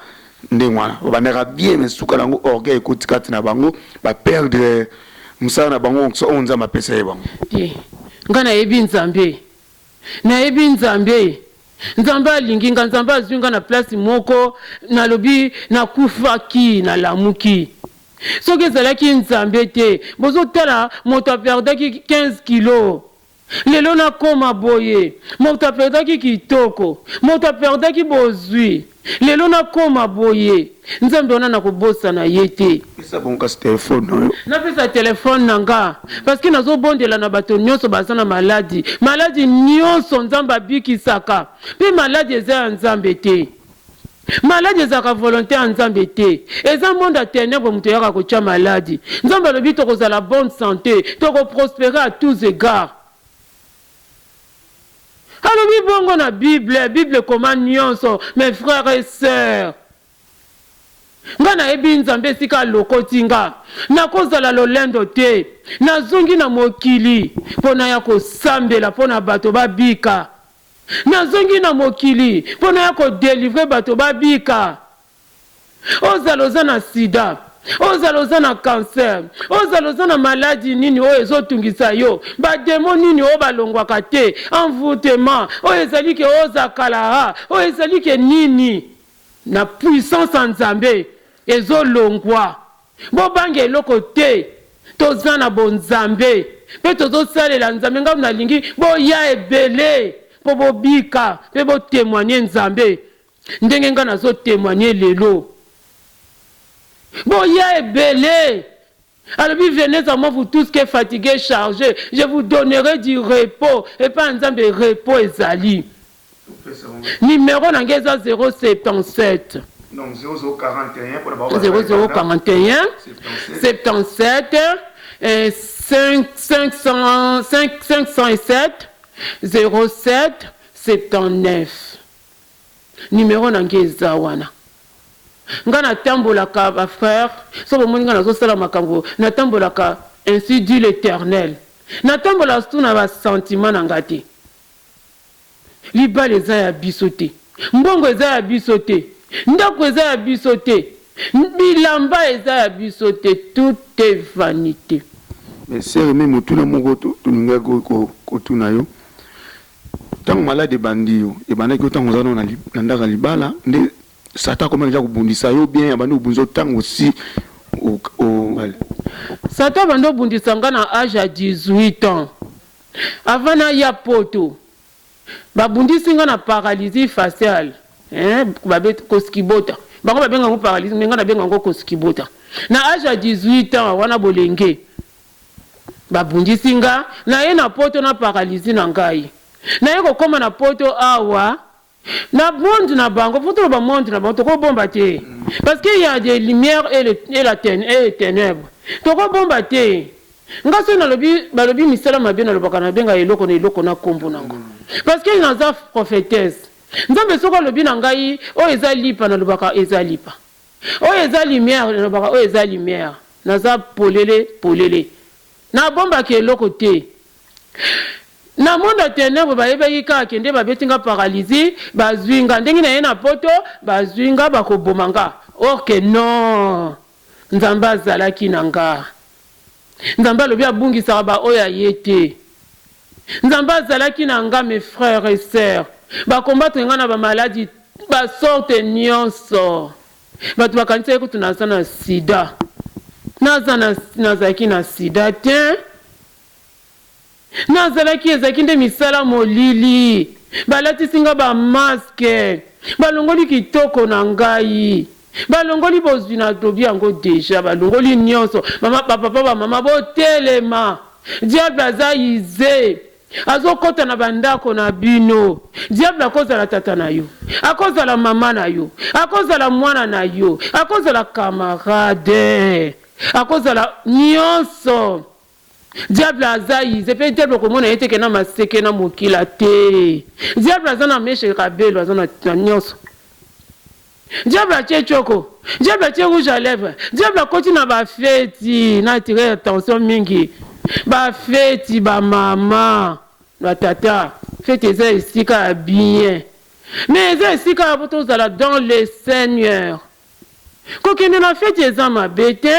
ndenge wana babandaka bien mais suka na yango orgueil ekoti kati na bango ba perdre mosala na bango onction oyo Nzambe apesa ye bango. Te nga nayebi Nzambe nayebi Nzambe Nzambe alingi nga Nzambe azui nga na place moko nalobi nakufaki nalamuki Soki ezalaki nzambe te bozo tala moto a perdaki 15 kilo lelo nakoma boye moto a perdaki kitoko moto a perdaki bozui lelo nakoma boye nzambe wana nakobosana ye te. Pesa bango kasi telephone na yo. Napesa telephone na nga parce que nazo bondela na bato nionso baza na maladi maladi nionso nzambe abikisaka pe maladi eza ya nzambe te. Maladi ezalaka volonte ya nzambe te eza monde ya tenèbres mutu ayaka kotia maladi nzambe alobi tokozala bonne sante toko prospere à tous egards alobi bongo na bible bible ekoma nionso mes frères et sœurs nga nayebi nzambe esika alokoti nga nakozala lolendo te nazongi na mokili pona ya kosambela pona bato babika Nazongi na mokili po naya ko delivrer bato babika. Ozala oza na sida, ozala oza na cancer, ozala oza na maladi nini oyo ezotungisa yo, ba demon nini oyo balongwaka te, envoutement oyo ezali ke oza kalaha, oyo ezali ke nini, na puissance ya Nzambe ezolongwa. Bobanga eloko te toza na bonzambe pe tozosalela nzambe ngai nalingi boya ebele po bobika pe bo temoigne nzambe ndenge ngai nazo temoigne lelo boya ebele. Alobi venez à moi vous tous qui êtes fatigués, chargés, je vous donnerai du repos. Epai ya Nzambe repos ezali. Numero na ngai eza 077 Donc 0041 pour la 0041 77 5 500 5 507 07 79. Numero na ngai eza wana. Nga natambolaka ba frère, soki bomoni nga nazosala makambo, natambolaka ainsi dit l'Eternel. Natambolaka surtout na ba sentiment na nga te. Libala eza ya biso te, mbongo eza ya biso te, ndako eza ya biso te, bilamba eza ya biso te, tout est vanite. Mais sœur Aimee motuna moko tolingaki kotuna yo, tango malade ebandi yo, ebandaki yo tango oza nano na ndako ya libala nde Satan akomaki dejà kobundisa yo bien abandi kobundisa yo tango osi obali? Satan abandi kobundisa nga na age ya 18 ans avant naya poto babundisi nga na paralysie faciale eh babe koskibota bango babenga yango paralysie mais nga nabenga yango koskibota na age ya 18 ans wana bolenge babundisi nga naye na poto na paralysie na ngai naye kokoma na poto awa Na monde na bango faut toloba monde na bango toko bomba te parce que il ya des lumières et le et la et les tenèbres toko bomba te nga soki nalobi balobi misala mabe nalobaka na benga eloko na eloko na kombo nango parce que naza prophetesse nzambe soki alobi na ngai oyo eza lipa nalobaka eza lipa oyo eza lumière nalobaka oyo eza lumière naza polele polele Nabombaka eloko te. Na monde ya tenèbres bayebaki kaka ke nde babeti nga paralysie, bazui nga ndenge naye na poto bazui nga bakoboma nga or que non Nzambe azalaki na nga. Nzambe alobi abungisaka ba oyo ya ye te. Nzambe azalaki na nga mes frères et sœurs. Ba combattre nga na ba maladies ba sortes nionso. Batu bakanisaki kutu naza na sida. Naza na nazalaki na sida te. Nazalaki ezalaki nde misala molili. Balatisi nga ba masque. Balongoli kitoko na ngai. Balongoli bozwi na lobi yango dejà balongoli nionso. Mama ba papa ba mama botelema. Diable aza use. Azokota na ba ndako na bino. Diable akozala tata na yo, akozala mama na yo, akozala mwana na yo, akozala camarade, akozala nionso. Diable aza ize pe diable okomona ye te ke na maseke na mokila te. Diable aza na meshe kabelo aza na nionso. Diable atie tshoko, diable atie rouge à lèvres, diable akoti na ba feti, na attirer attention mingi. Ba feti ba mama, ba tata, feti eza esika ya bien. Mais eza esika ya po tozala dans le Seigneur. Kokende na feti eza mabe te.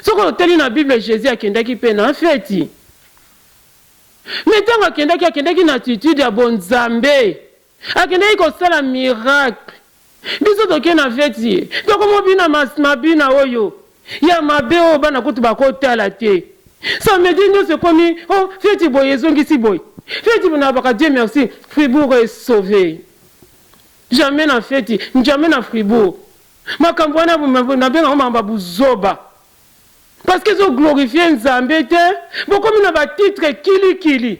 Soki otali na Bible Jesus akendaki pe na feti. Mais tango akendaki, akendaki na attitude ya bonzambe. Akendaki kosala miracle. Biso toke na feti tokomo bina mabina oyo ya mabe oyo bana kutu bakotala te. Samedi nionso ekomi oh feti boye ezongisi boye. Feti boye nalobaka Dieu merci Fribourg est sauve. Jamais na feti, jamais na Fribourg. Makambo wana nabenga yango makambo ya buzoba. Parce que ezo glorifier Nzambe te. Bokomi na ba titres kili kili.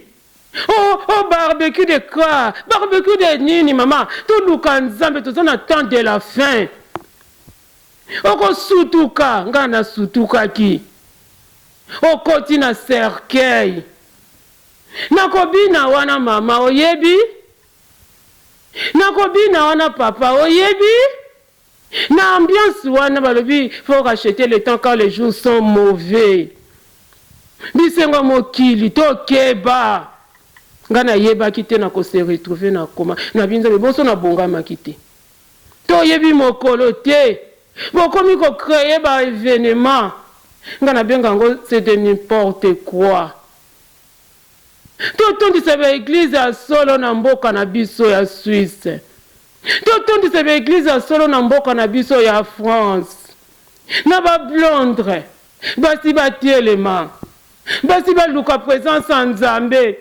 Oh oh barbecue de quoi? Barbecue de nini mama? Toluka Nzambe toza na temps de la fin. Okosutuka nga nasutukaki. Okoti na cercueil. Nakobina wana mama oyebi? Nakobina wana papa oyebi? Na ambiance wana balobi faut racheter le temps car les jours sont mauvais. Bisengo ya mokili tokeba. Nga nayebaki te nako se retrouver na coma. Nabi Nzambe boso nabongamaki te. Toyebi mokolo te. Bokomi ko creer ba evenements. Nga nabenga yango c'est de n'importe quoi. Totondisa ba eglises ya solo na mboka na biso ya Suisse. Totondisa ba eglises ya solo na mboka na biso ya France. Na ba Londres. Basi batelema. Basi baluka presence ya Nzambe.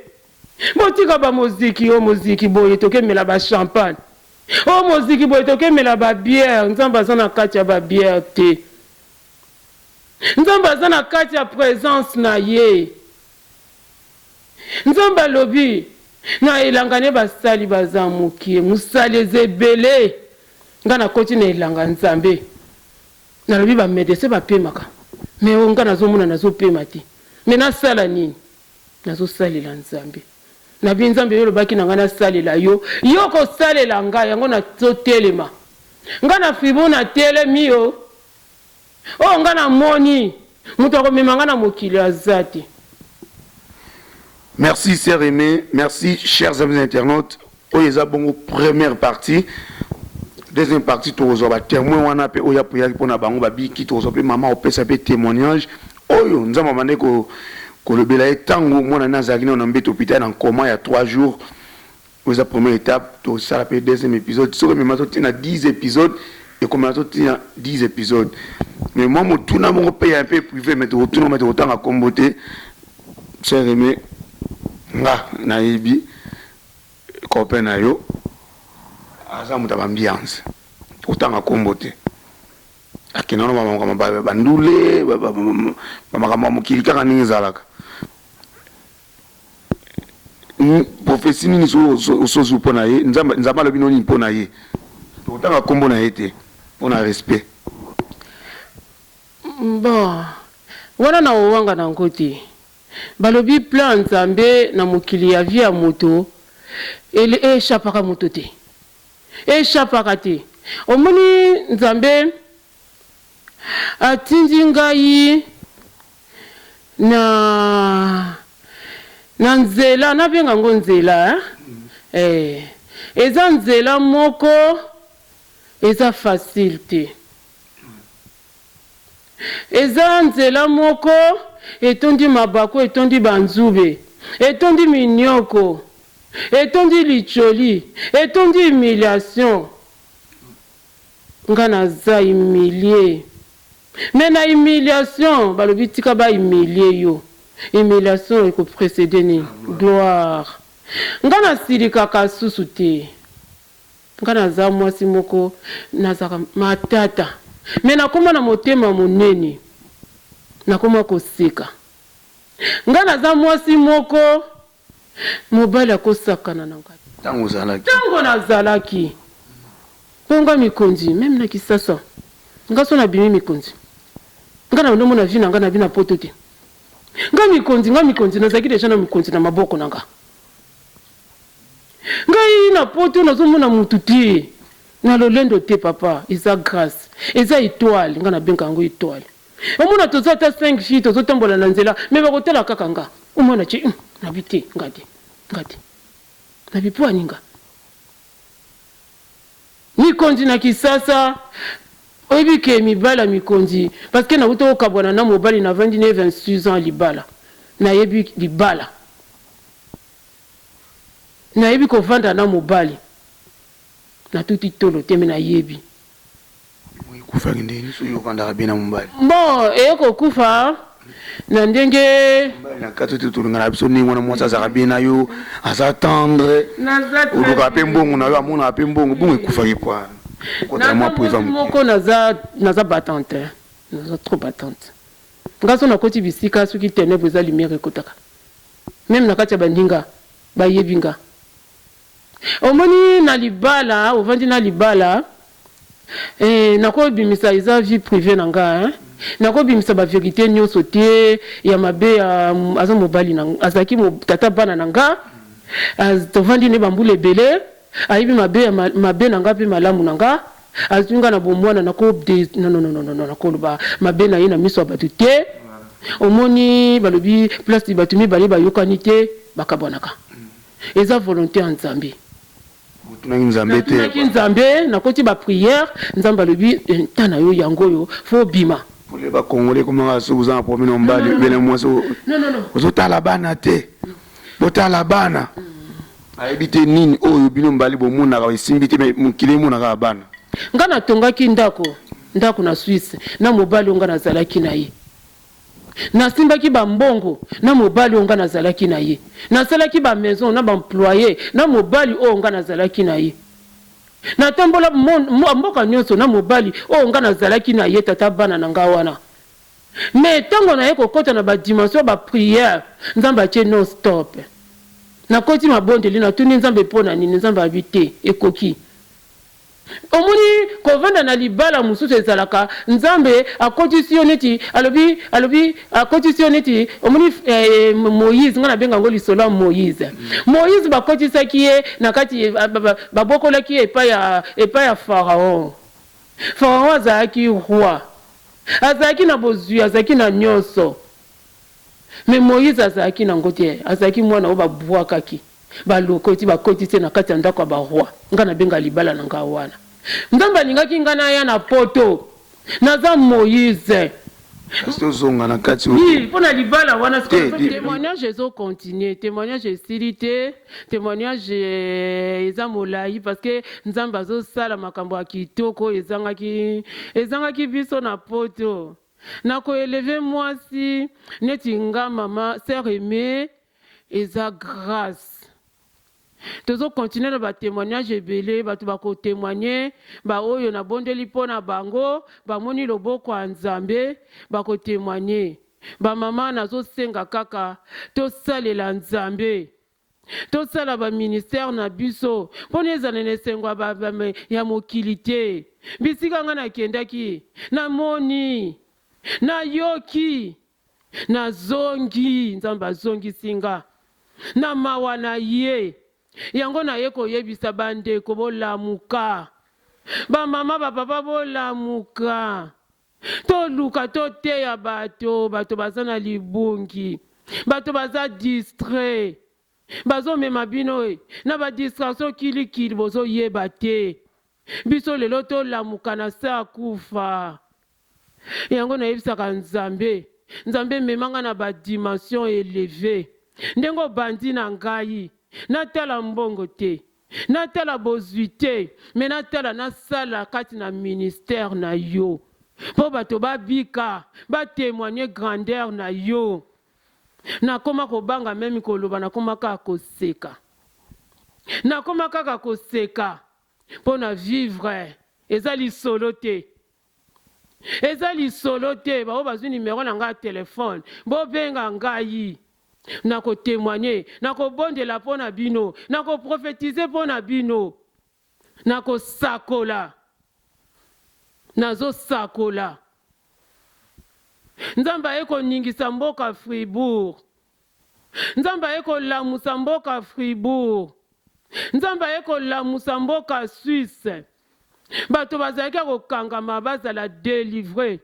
Botika ba moziki, oh moziki boye tokemela ba champagne. Oh moziki boye tokemela ba bière. Nzambe aza na kati ya ba bière te. Nzambe aza na kati ya presence na ye. Nzambe alobi na elanga ne basali baza mukie, musali eza ebele. Nga nakoti na elanga Nzambe, nalobi ba medecin bapemaka, mais oyo nga nazomona nazopema te, mais nasala nini? Nazosalela Nzambe. Nabi Nzambe yo olobaki na nga nasalela yo, yo okosalela nga, yango nazotelema. Nga na Fribourg natelemi yo. Oyo nga na moni moto akomema nga na mokili aza te. Merci sœur aimée, merci chers amis internautes. Oyo eza bongo première partie. Deuxième partie tokozwa ba témoins wana pe oyo apuyaki pona bango babiki, tokozwa pe mama opesa pe témoignage oyo Nzambe abandaki ko kolobela ye tango mwana ne azalaki nano na mbeto hôpital en coma ya 3 jours. Oyo eza première etape, tosala pe deuxième episode, soki emema to ti na 10 episodes, ekomema to ti na 10 episodes. Mais mwa motuna moko pe ya un peu prive, mais tokotuna mais tokotanga kombo te. Cher aime, nga nayebi copain na yo aza moto ya ba ambiance, tokotanga kombo te. Akenda na ba makambo ya ba ndule, ba makambo ya mokili kaka ndenge ezalaka. Prophetie nini osozwi mpo na ye? Nzambe Nzambe alobi no nini mpo na ye? Tokotanga kombo na ye te mpo na respect. Bon wana na owanga na ngo te. Balobi plan ya Nzambe na mokili ya vie ya moto e echappaka moto te. Echappaka te. Omoni Nzambe atindi ngai na na nzela nabenga yango nzela hein? Eh, eza nzela moko eza facile te, eza nzela moko etondi mabaku, etondi ba nzube, etondi minioko, etondi licholi, etondi humiliation. Nga naza humilie mais na humiliation balobi tika ba humilie yo humiliation eko precede nini gloire nga nasilikaka susu te nga naza mwasi moko nazalaka matata mais nakoma na motema monene nakoma koseka nga naza mwasi moko Mobali akosakana na nga te. Tango ozalaki. Tango nazalaki. Po nga mikonzi meme na kisasa nga so na bimi mikonzi nga na bando mona vie na nga na bina poto te nga mikonzi nga mikonzi nazalaki dejà na mikonzi na maboko na nga ngai na poto nazo mona mutu te na lolendo te papa eza grace eza etoile nga na benga yango etoile Omona toza ata 5 filles tozo tambola na nzela mais bako tala kaka nga omona ce hum nabi te nga te nga te nabi poani nga mikonzi na kisasa oyebi ke mibali ya mikonzi parce que nawuta kokabwana na mobali navandi ne 26 ans libala nayebi libala nayebi kovanda na mobali natuti tolo te mais nayebi Ekufaki ndenge nini soki ovandaka bien na mobali? Bon, eye kokufa na ndenge. Mobali na kati oyo tolingana biso ndenge wana, mwasi azalaka bien na yo, aza tendre, olukaka pe mbongo na yo, amonaka pe mbongo, bongo ekufaki pwa okota mwa priva moke. Moko naza naza battante, naza trop battante. Nga so nakoti bisika soki tenèbres eza lumière ekotaka. Meme na kati ya baninga bayebi nga. Omoni na libala ovandi na libala eh, nako bimisa eza vie privee na nga hein nako bimisa ba verite nioso te ya mabe ya aza mobali na azalaki tata bana na nga tovandi ne ba mbula ebele ayebi mabe ya mabe na nga pe malamu na nga azui nga na bomwana nako de non non non non nakoloba mabe na ye na miso ya batu te omoni balobi place batu mibale bayokani te bakabwanaka. Eza volonte ya Nzambe. Otunaki Nzambe te? Natunaki Nzambe, nakoti ba prière, Nzambe alobi temps na yo yango oyo, faut obima. Pour les ba congolais ekomaka soki oza na problème na mobali ou bien na mwasi ozo tala bana te, botala bana. Ayebi te nini oyo bino mibali bomonaka esimbi te mais mokili emonaka kaka bana. Nga natongaki ndako, ndako na Suisse na mobali oyo nga nazalaki na ye. Nasimbaki ba mbongo na mobali oyo nga nazalaki na ye. Nasalaki ba maison na ba employes na mobali oyo nga nazalaki na ye. Natambola mboka nionso na mobali oyo nga nazalaki na ye, tata bana na nga wana. Mais ntango naye kokɔta na badimension ya baprière, Nzambe atie non stop. Nakoti mabondeli, natuni Nzambe mpo na nini. Nzambe abi te, ekoki. Omoni, kovanda na libala mosusu ezalaka Nzambe akotisi yo neti alobi akotisi yo neti omoni Moïse. Ngai nabenga yango lisolo ya Moïse. Moïse bakotisaki ye na kati, babokolaki ye epai ya Pharaon. Pharaon azalaki roi, azalaki na bozwi, azalaki na nyonso, mais Moïse azalaki nango te. Azalaki mwana oyo babwakaki, balokoti, bakotisi ye na kati ya ndako ya baroi. Ngai nabenga libala na ngai wana. Nzambe alingaki ngai naya na Poto, naza Moïse. Kasi tozonga na kati. Oui, mpo na libala wana témoignage ezocontinue, témoignage esili te, témoignage eza molai, parce que Nzambe azosala makambo ya kitoko ezangaki biso na Poto na koélever mwasi neti nga mama sœur Aimé. Eza grâce. Tozocontinue na batémoignage ebele. Bato bakotémoigne, baoyo nabondeli mpo na bango bamoni loboko ya Nzambe, bakotémoigne. Bamama, nazosenga kaka tosalela Nzambe, tosala baministère na biso mpona ezala na esengo ya mokili te. Bisika ngai nakendaki, namoni, nayoki, nazongi, Nzambe azongisi nga na mawa na ye. Yango naye koyebisa bandeko: bolamuka, bamama, bapapa, bolamuka. Toluka toteya bato. Bato baza na libungi, bato baza distrait, bazomema bino e na badistraction kilikili, bozoyeba te. Biso lelo tolamuka na se akufa. Yango nayebisaka Nzambe: Nzambe, ememanga na badimension élevée ndenge obandi na ngai. Natala mbongo te, natala bozwi te, mais natala nasala kati na ministère na yo mpo bato babika, batémoigne grandeur na yo. Nakoma kobanga même koloba, nakoma kaka koseka, nakoma kaka koseka mpo na vivre. Eza lisolo te, eza lisolo te. Bao bazwi nimero na ngai ya telefone, bobenga ngai, nakotémoigne, nakobondela mpo na bino, nakoprophétise mpo na bino, nakosakola, nazosakola. Nzambe aye koningisa mboka Fribourg, Nzambe aye kolamusa mboka Fribourg, Nzambe aye kolamusa mboka Suisse. Bato bazalaki ya kokangama bazala délivrés,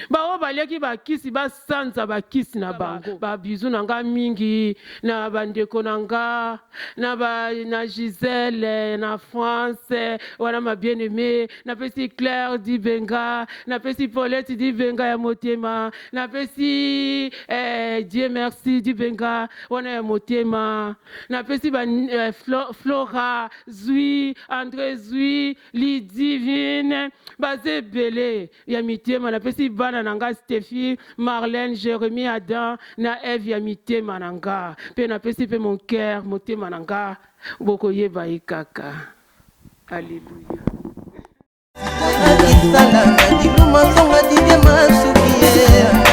baoyo baliaki bakisi basanza bakisi na bango. Babisous na nga mingi na bandeko na nga na Gisele na France wana, ma bien aimé. Napesi Claire Dibenga, napesi Paulette Dibenga ya motema, napesi Dieu merci Dibenga wana ya motema, napesi ba Flora Zwi, André Zwi, Lidivine, baza ebele ya mitema. Napesi bana na nga Stephi, Marlène, Jérémie, Adam na Eve ya mitema na nga. Mpe napesi mpe mon cœur, motema na nga, bokoyeba ye kaka. Alleluya. Kisala na diluma, songa Didie Masuki ye.